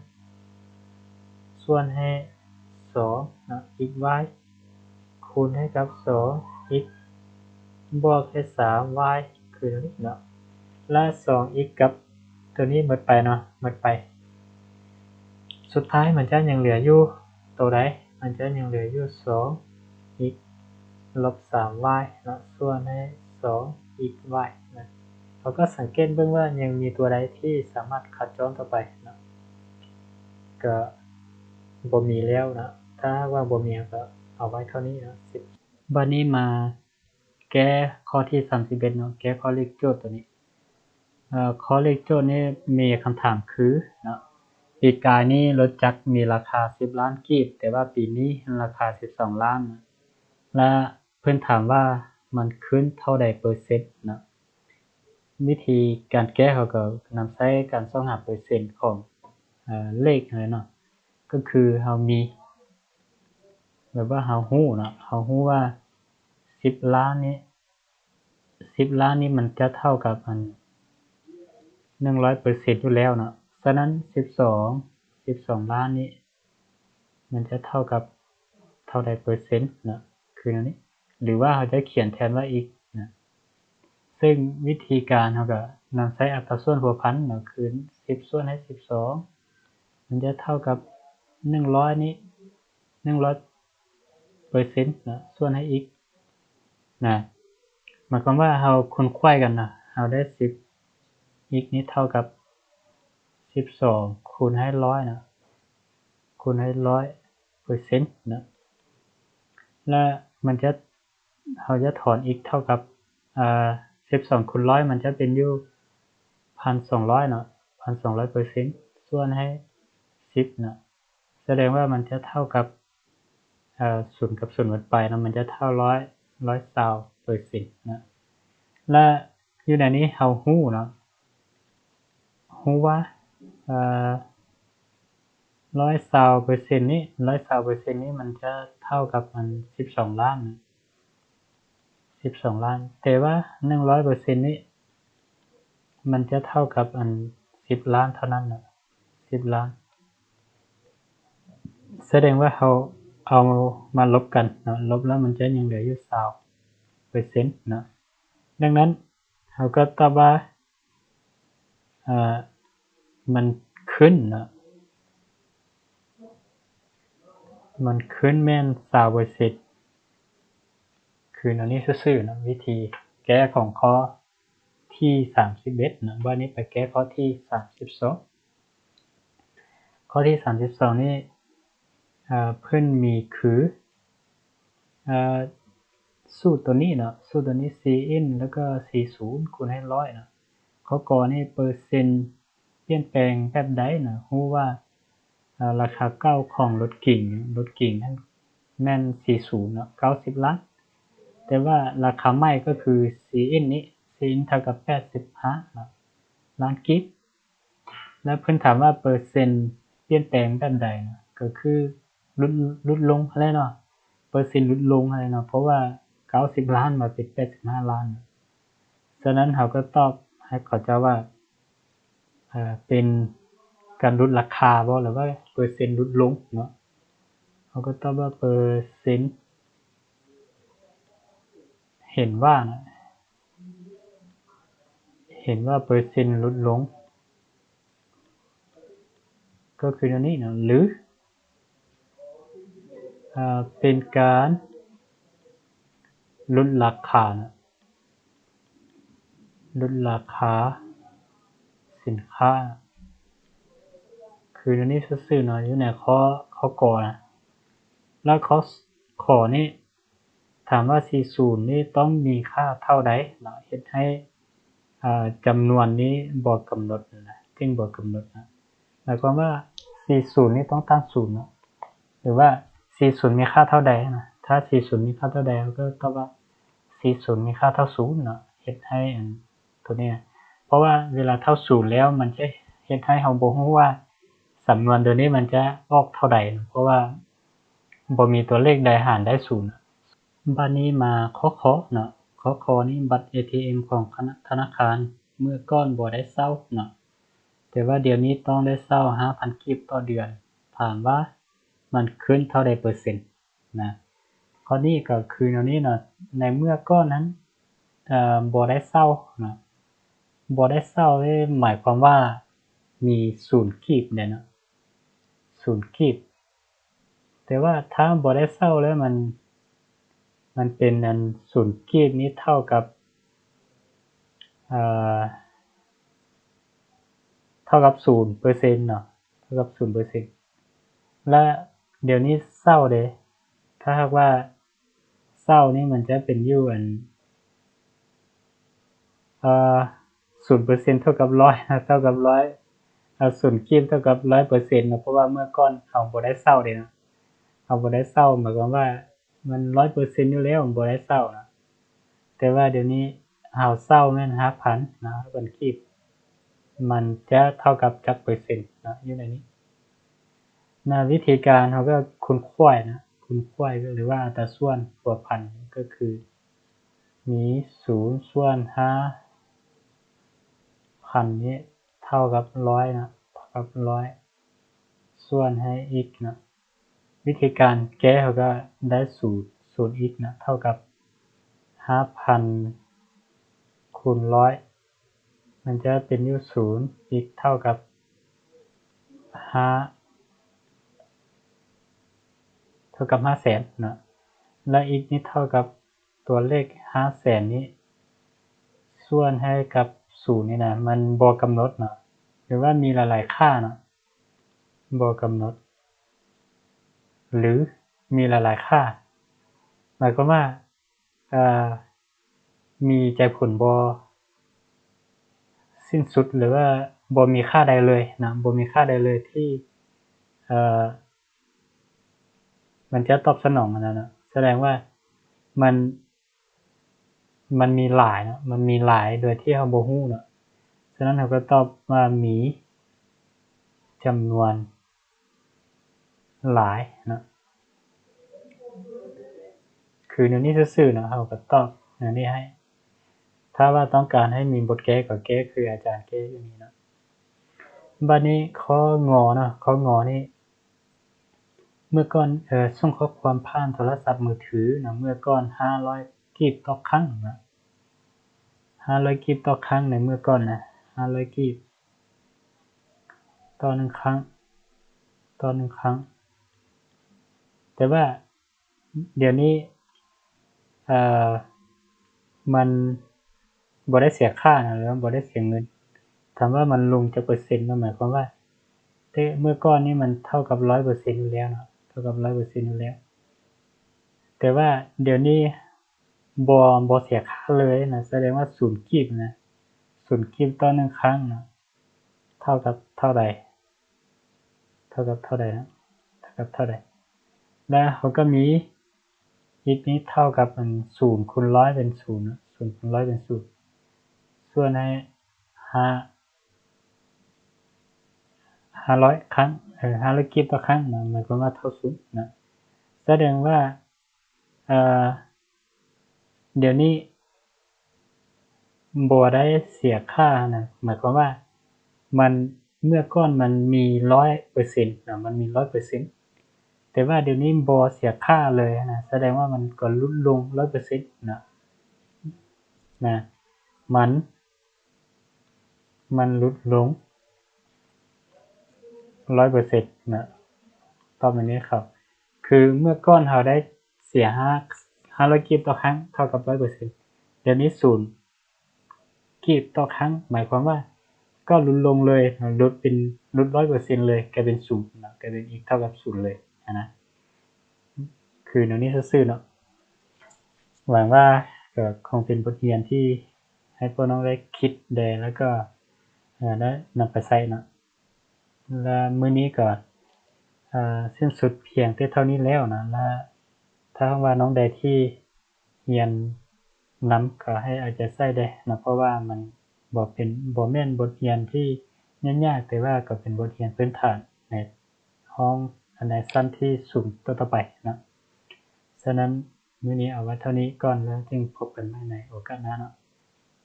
ສ່ວນໃຫ້ ສອງ ເນາະ x y ຄູນໃຫ້ກັບ ສອງ x ບວກໃຫ້ ສາມ y ຄືນີ້ເນາະ ແລະ ສອງ x ກັບ ຕົວນີ້ໝົດໄປເນາະ ໝົດໄປ. ສຸດທ້າຍມັນຈະຍັງເຫຼືອຢູ່ໂຕໃດ? ມັນຈະຍັງເຫຼືອຢູ່ ສອງ x ລົບ ສາມ y ເນາະ ສ່ວນໃຫ້ ສອງ x y ນະ. ເຮົາກໍສັງເກດເບິ່ງວ່າຍັງມີຕົວໃດທີ່ສາມາດຂັດຈອນຕໍ່ໄປເນາະ ກໍບໍ່ມີແລ້ວເນາະ. ຖ້າຫາກວ່າບໍ່ມີ ເຮົາກໍເອົາໄວ້ເທົ່ານີ້ເນາະ. ບາດນີ້ມາແກ້ຂໍ້ທີ ສາມສິບເອັດ ເນາະ ແກ້ຂໍ້ເລກໂຈດຕົວນີ້. ເອີ ຂໍ້ເລກໂຈດນີ້ມີຄຳຖາມຄືເນາະ ປີກາຍນີ້ລົດຈັກມີລາຄາ ສິບລ້ານກີບ ແຕ່ວ່າປີນີ້ລາຄາ ສິບສອງລ້ານ ແລະ ເພິ່ນຖາມວ່າມັນຂຶ້ນເທົ່າໃດເປີເຊັນເນາະ. ວິທີການແກ້ເຮົາກໍນຳໃຊ້ການຊອກຫາເປີເຊັນຂອງ ເອີ ເລກຫັ້ນແຫຼະເນາະ ກໍຄືເຮົາມີ ແບບວ່າເຮົາຮູ້ເນາະ ເຮົາຮູ້ວ່າ ສິບລ້ານນີ້ ສິບລ້ານນີ້ມັນຈະເທົ່າກັບອັນ ໜຶ່ງຮ້ອຍເປີເຊັນຢູ່ແລ້ວເນາະ. ສະນັ້ນ ສິບສອງ ສິບສອງລ້ານນີ້ ມັນຈະເທົ່າກັບເທົ່າໃດເປີເຊັນເນາະ ຄືແນວນີ້ ຫຼືວ່າເຮົາຈະຂຽນແທນວ່າ x ນະ. ເຊິ່ງວິທີການເຮົາກໍນຳໃຊ້ອັດຕາສ່ວນພົວພັນເນາະ ຄື ສິບ ສ່ວນໃຫ້ ສິບສອງ ມັນຈະເທົ່າກັບ ໜຶ່ງຮ້ອຍນີ້ ໜຶ່ງຮ້ອຍເປີເຊັນເນາະ ສ່ວນໃຫ້ x ນະ. ໝາຍຄວາມວ່າເຮົາຄູນຂວາຍກັນເນາະ ເຮົາໄດ້ ສິບ x ນີ້ເທົ່າກັບ ສິບສອງ ຄູນໃຫ້ ຮ້ອຍເນາະ ຄູນໃຫ້ ຮ້ອຍເປີເຊັນເນາະ ແລະ ມັນຈະ ເຮົາຈະຖອນ x ເທົ່າກັບ ເອີ ສິບສອງ ຄູນ ຮ້ອຍ ມັນຈະເປັນຢູ່ ພັນສອງຮ້ອຍເນາະ ພັນສອງຮ້ອຍເປີເຊັນ ສ່ວນໃຫ້ ສິບເນາະ. ສະແດງວ່າມັນຈະເທົ່າກັບ ເອີ ສູນກັບສູນໝົດໄປເນາະ ມັນຈະເທົ່າ ຮ້ອຍ ຮ້ອຍຊາວເປີເຊັນເນາະ. ແລະ ຢູ່ໃນນີ້ເຮົາຮູ້ເນາະ ຮູ້ວ່າ ເອີ ຮ້ອຍຊາວເປີເຊັນນີ້ ຮ້ອຍຊາວເປີເຊັນນີ້ມັນຈະເທົ່າກັບອັນ ສິບສອງລ້ານ ສິບສອງລ້ານ ແຕ່ວ່າ ໜຶ່ງຮ້ອຍເປີເຊັນນີ້ ມັນຈະເທົ່າກັບອັນ ສິບລ້ານເທົ່ານັ້ນເນາະ ສິບລ້ານ. ສະແດງວ່າເຮົາເອົາມາລົບກັນເນາະ ລົບແລ້ວມັນຈະຍັງເຫຼືອຢູ່ ຊາວເປີເຊັນເນາະ. ດັ່ງນັ້ນ ເຮົາກໍຕອບວ່າ ເອີ ມັນຂຶ້ນເນາະ ມັນຂຶ້ນແມ່ນ ຊາວເປີເຊັນ ຄືແນວນີ້ຊື່ໆເນາະ. ວິທີແກ້ຂອງຂໍ້ທີ ສາມສິບເອັດເນາະ. ບາດນີ້ໄປແກ້ຂໍ້ທີ ສາມສິບສອງ. ຂໍ້ທີ ສາມສິບສອງນີ້ ເອີ ເພິ່ນມີຄື ເອີ ສູດຕົວນີ້ເນາະ ສູດຕົວນີ້ Cin ແລ້ວກໍ C ສູນ ຄູນໃຫ້ ຮ້ອຍເນາະ. ຂໍ້ ກ ນີ້ ເປີເຊັນປ່ຽນແປງແບບໃດເນາະ ຮູ້ວ່າ ເອີ ລາຄາເກົ່າຂອງລົດເກັງ ລົດເກັງນັ້ນແມ່ນ C ສູນເນາະ ເກົ້າສິບລ້ານ ແຕ່ວ່າລາຄາໃໝ່ກໍຄື Cin ນີ້ Cin ເທົ່າກັບ ແປດສິບຫ້າ ລ້ານກີບ. ແລ້ວເພິ່ນຖາມວ່າເປີເຊັນປ່ຽນແປງແບບໃດເນາະ ກໍຄືຫຼຸດ ຫຼຸດລົງຫັ້ນແຫຼະເນາະ ເປີເຊັນຫຼຸດລົງຫັ້ນແຫຼະເນາະ ເພາະວ່າ ເກົ້າສິບລ້ານມາເປັນ ແປດສິບຫ້າລ້ານ. ສະນັ້ນເຮົາກໍຕອບໃຫ້ເຂົາເຈົ້າວ່າ ເອີ ເປັນການຫຼຸດລາຄາບໍ ຫຼືວ່າເປີເຊັນຫຼຸດລົງເນາະ. ເຮົາກໍຕອບວ່າເປີເຊັນ ເຫັນວ່ານະ ເຫັນວ່າເປີເຊັນຫຼຸດລົງ ກໍຄືແນວນີ້ເນາະ ຫຼື ເປັນການຫຼຸດລາຄາເນາະ ຫຼຸດລາຄາສິນຄ້າ ຄືແນວນີ້ຊື່ໆເນາະ ຢູ່ໃນຂໍ້ ຂໍ້ ກ ນະ. ແລ້ວຂໍ້ ຂ ນີ້ ຖາມວ່າ C ສູນນີ້ຕ້ອງມີຄ່າເທົ່າໃດເນາະ ເຮັດໃຫ້ ເອີ ຈຳນວນນີ້ບໍ່ກຳນົດນະ ຈຶ່ງບໍ່ກຳນົດນະ. ໝາຍຄວາມວ່າ C ສູນນີ້ຕ້ອງຕັ້ງສູນເນາະ ຫຼືວ່າ C ສູນມີຄ່າເທົ່າໃດນະ. ຖ້າ C ສູນມີຄ່າເທົ່າໃດ ເຮົາກໍຕອບວ່າ C ສູນມີຄ່າເທົ່າສູນເນາະ ເຮັດໃຫ້ອັນ ຕົວນີ້ ເພາະວ່າເວລາເທົ່າສູນແລ້ວ ມັນຈະເຮັດໃຫ້ເຮົາບໍ່ຮູ້ວ່າສຳນວນໂຕນີ້ມັນຈະອອກເທົ່າໃດ ເພາະວ່າບໍ່ມີຕົວເລກໃດຫານໄດ້ສູນ. ບາດນີ້ມາຂໍ້ ຂໍ້ເນາະ ຂໍ້ ຂໍ້ນີ້ ບັດເອທີເອັມຂອງທະນາຄານ ເມື່ອກ່ອນບໍ່ໄດ້ເຊົ່າເນາະ ແຕ່ວ່າດຽວນີ້ຕ້ອງໄດ້ເຊົ່າຫ້າພັນກີບຕໍ່ເດືອນ. ຖາມວ່າມັນຂຶ້ນເທົ່າໃດເປີເຊັນນະ? ຂໍ້ນີ້ກໍຄືແນວນີ້ເນາະ ໃນເມື່ອກ່ອນນັ້ນ ເອີ ບໍ່ໄດ້ເຊົ່າເນາະ ບໍ່ໄດ້ເຊົ່ານີ້ໝາຍຄວາມວ່າມີສູນກີບເດ້ເນາະ ສູນກີບ. ແຕ່ວ່າຖ້າບໍ່ໄດ້ເຊົ່າແລ້ວ ມັນ ມັນເປັນອັນ ສູນກີບນີ້ເທົ່າກັບ ເອີ ເທົ່າກັບສູນເປີເຊັນເນາະ ເທົ່າກັບສູນເປີເຊັນ. ແລະ ດຽວນີ້ເຊົ່າເດ້ ຖ້າຫາກວ່າເຊົ່ານີ້ ມັນຈະເປັນຢູ່ອັນ ເອີ ສູນເປີເຊັນເທົ່າກັບຮ້ອຍ ເທົ່າກັບຮ້ອຍ ເອົາ ສູນກີບເທົ່າກັບຮ້ອຍເປີເຊັນເນາະ ເພາະວ່າເມື່ອກ່ອນເຮົາບໍ່ໄດ້ເຊົ່າເດ້ເນາະ ເຮົາບໍ່ໄດ້ເຊົ່າ ໝາຍຄວາມວ່າມັນຮ້ອຍເປີເຊັນຢູ່ແລ້ວ ບໍ່ໄດ້ເຊົ່າເນາະ. ແຕ່ວ່າດຽວນີ້ເຮົາເຊົ່າແມ່ນຫ້າພັນເນາະ ຫ້າພັນກີບ ມັນຈະເທົ່າກັບຈັກເປີເຊັນເນາະ ຢູ່ໃນນີ້. ນະ ວິທີການເຮົາກໍຄູນຂວາຍນະ ຄູນຂວາຍ ຫຼືວ່າອັດຕາສ່ວນພົວພັນ ກໍຄືມີສູນສ່ວນຫ້າພັນນີ້ເທົ່າກັບຮ້ອຍນະ ເທົ່າກັບຮ້ອຍ ສ່ວນໃຫ້ x ນະ. ວິທີການແກ້ເຮົາກໍໄດ້ສູນ ສູນ x ນະ ເທົ່າກັບຫ້າພັນຄູນຮ້ອຍ ມັນຈະເປັນຢູ່ສູນ x ເທົ່າກັບຫ້າ ເທົ່າກັບຫ້າແສນເນາະ ແລະ x ນີ້ເທົ່າກັບຕົວເລກຫ້າແສນນີ້ ສ່ວນໃຫ້ກັບສູນນີ້ນະ ມັນບໍ່ກຳນົດເນາະ ຫຼືວ່າມີຫຼາຍໆຄ່າເນາະ ບໍ່ກຳນົດ ຫຼື ມີຫຼາຍໆຄ່າ ໝາຍຄວາມວ່າ ເອີ ມີໃຈຜົນບໍ່ສິ້ນສຸດ ຫຼືວ່າບໍ່ມີຄ່າໃດເລີຍນະ ບໍ່ມີຄ່າໃດເລີຍທີ່ ເອີ ມັນຈະຕອບສະໜອງອັນນັ້ນນະ ສະແດງວ່າມັນ ມັນມີຫຼາຍເນາະ ມັນມີຫຼາຍໂດຍທີ່ເຮົາບໍ່ຮູ້ເນາະ. ສະນັ້ນເຮົາກໍຕອບວ່າມີຈຳນວນຫຼາຍເນາະ ຄືແນວນີ້ຊື່ໆເນາະ ເຮົາກໍຕອບແນວນີ້ໃຫ້. ຖ້າວ່າຕ້ອງການໃຫ້ມີບົດແກ້ກໍແກ້ຄືອາຈານແກ້ຢູ່ນີ້ເນາະ. ບາດນີ້ຂໍ້ ງ ເນາະ ຂໍ້ ງ ນີ້ ເມື່ອກ່ອນ ເອີ ສົ່ງຂໍ້ຄວາມຜ່ານໂທລະສັບມືຖືນະ ເມື່ອກ່ອນຫ້າຮ້ອຍກີບຕໍ່ຄັ້ງນະ ຫ້າຮ້ອຍກີບຕໍ່ຄັ້ງໃນເມື່ອກ່ອນນະ ຫ້າຮ້ອຍກີບຕໍ່ໜຶ່ງຄັ້ງ ຕໍ່ໜຶ່ງຄັ້ງ ແຕ່ວ່າ ດຽວນີ້ ເອີ ມັນບໍ່ໄດ້ເສຍຄ່ານະ ຫຼືວ່າບໍ່ໄດ້ເສຍເງິນ. ຖາມວ່າມັນລົງຈັກເປີເຊັນນະ ໝາຍຄວາມວ່າ ແຕ່ເມື່ອກ່ອນນີ້ມັນເທົ່າກັບຮ້ອຍເປີເຊັນຢູ່ແລ້ວເນາະ ເທົ່າກັບຮ້ອຍເປີເຊັນຢູ່ແລ້ວ ແຕ່ວ່າດຽວນີ້ບໍ່ ບໍ່ເສຍຄ່າເລີຍນະ ສະແດງວ່າສູນກີບນະ ສູນກີບຕໍ່ໜຶ່ງຄັ້ງນະ ເທົ່າກັບເທົ່າໃດ? ເທົ່າກັບເທົ່າໃດນະ? ເທົ່າກັບເທົ່າໃດ? ແລ້ວເຮົາກໍມີ x ນີ້ເທົ່າກັບອັນ ສູນຄູນຮ້ອຍເປັນສູນເນາະ ສູນຄູນຮ້ອຍເປັນສູນ ສ່ວນໃຫ້ຫ້າ ຫ້າຮ້ອຍຄັ້ງ ເອີ ຫ້າຮ້ອຍກີບຕໍ່ຄັ້ງນະ ໝາຍຄວາມວ່າເທົ່າສູນນະ ສະແດງວ່າ ເອີ ດຽວນີ້ບໍ່ໄດ້ເສຍຄ່ານະ ໝາຍຄວາມວ່າມັນ ເມື່ອກ່ອນມັນມີຮ້ອຍເປີເຊັນນະ ມັນມີຮ້ອຍເປີເຊັນ ແຕ່ວ່າດຽວນີ້ບໍ່ເສຍຄ່າເລີຍນະ ສະແດງວ່າມັນກໍຫຼຸດລົງຮ້ອຍເປີເຊັນນະ ນະ ມັນ ມັນຫຼຸດລົງຮ້ອຍເປີເຊັນນະ ຕອບແບບນີ້ເຂົ້າ ຄືເມື່ອກ່ອນເຮົາໄດ້ເສຍຫ້າ ຫ້າຮ້ອຍກີບຕໍ່ຄັ້ງ ເທົ່າກັບຮ້ອຍເປີເຊັນ ດຽວນີ້ສູນກີບຕໍ່ຄັ້ງ ໝາຍຄວາມວ່າກໍຫຼຸດລົງເລີຍ ຫຼຸດເປັນ ຫຼຸດຮ້ອຍເປີເຊັນເລີຍ ກາຍເປັນສູນນະ ກາຍເປັນ x ເທົ່າກັບສູນເລີຍຫັ້ນນະ ຄືແນວນີ້ຊື່ໆເນາະ. ຫວັງວ່າກໍຄົງເປັນບົດຮຽນທີ່ໃຫ້ພວກນ້ອງໄດ້ຄິດແດ່ ແລ້ວກໍ ເອີ ໄດ້ນຳໄປໃຊ້ເນາະ. ແລະ ມື້ນີ້ກໍ ເອີ ສິ້ນສຸດພຽງແຕ່ເທົ່ານີ້ແລ້ວນະ ແລະ ຖ້າຫາກວ່ານ້ອງໃດທີ່ຮຽນນຳ ກໍໃຫ້ເອົາໃຈໃສ່ແດ່ນະ ເພາະວ່າມັນ ບໍ່ເປັນ ບໍ່ແມ່ນບົດຮຽນທີ່ຍາກໆ ແຕ່ວ່າກໍເປັນບົດຮຽນພື້ນຖານໃນຫ້ອງ ໃນຊັ້ນທີ່ສູງຕໍ່ໆໄປເນາະ. ສະນັ້ນ ມື້ນີ້ເອົາໄວ້ເທົ່ານີ້ກ່ອນ ແລ້ວຈຶ່ງພົບກັນໃໝ່ໃນໂອກາດໜ້າເນາະ.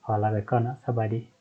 ຂໍລາໄປກ່ອນເນາະ. ສະບາຍດີ.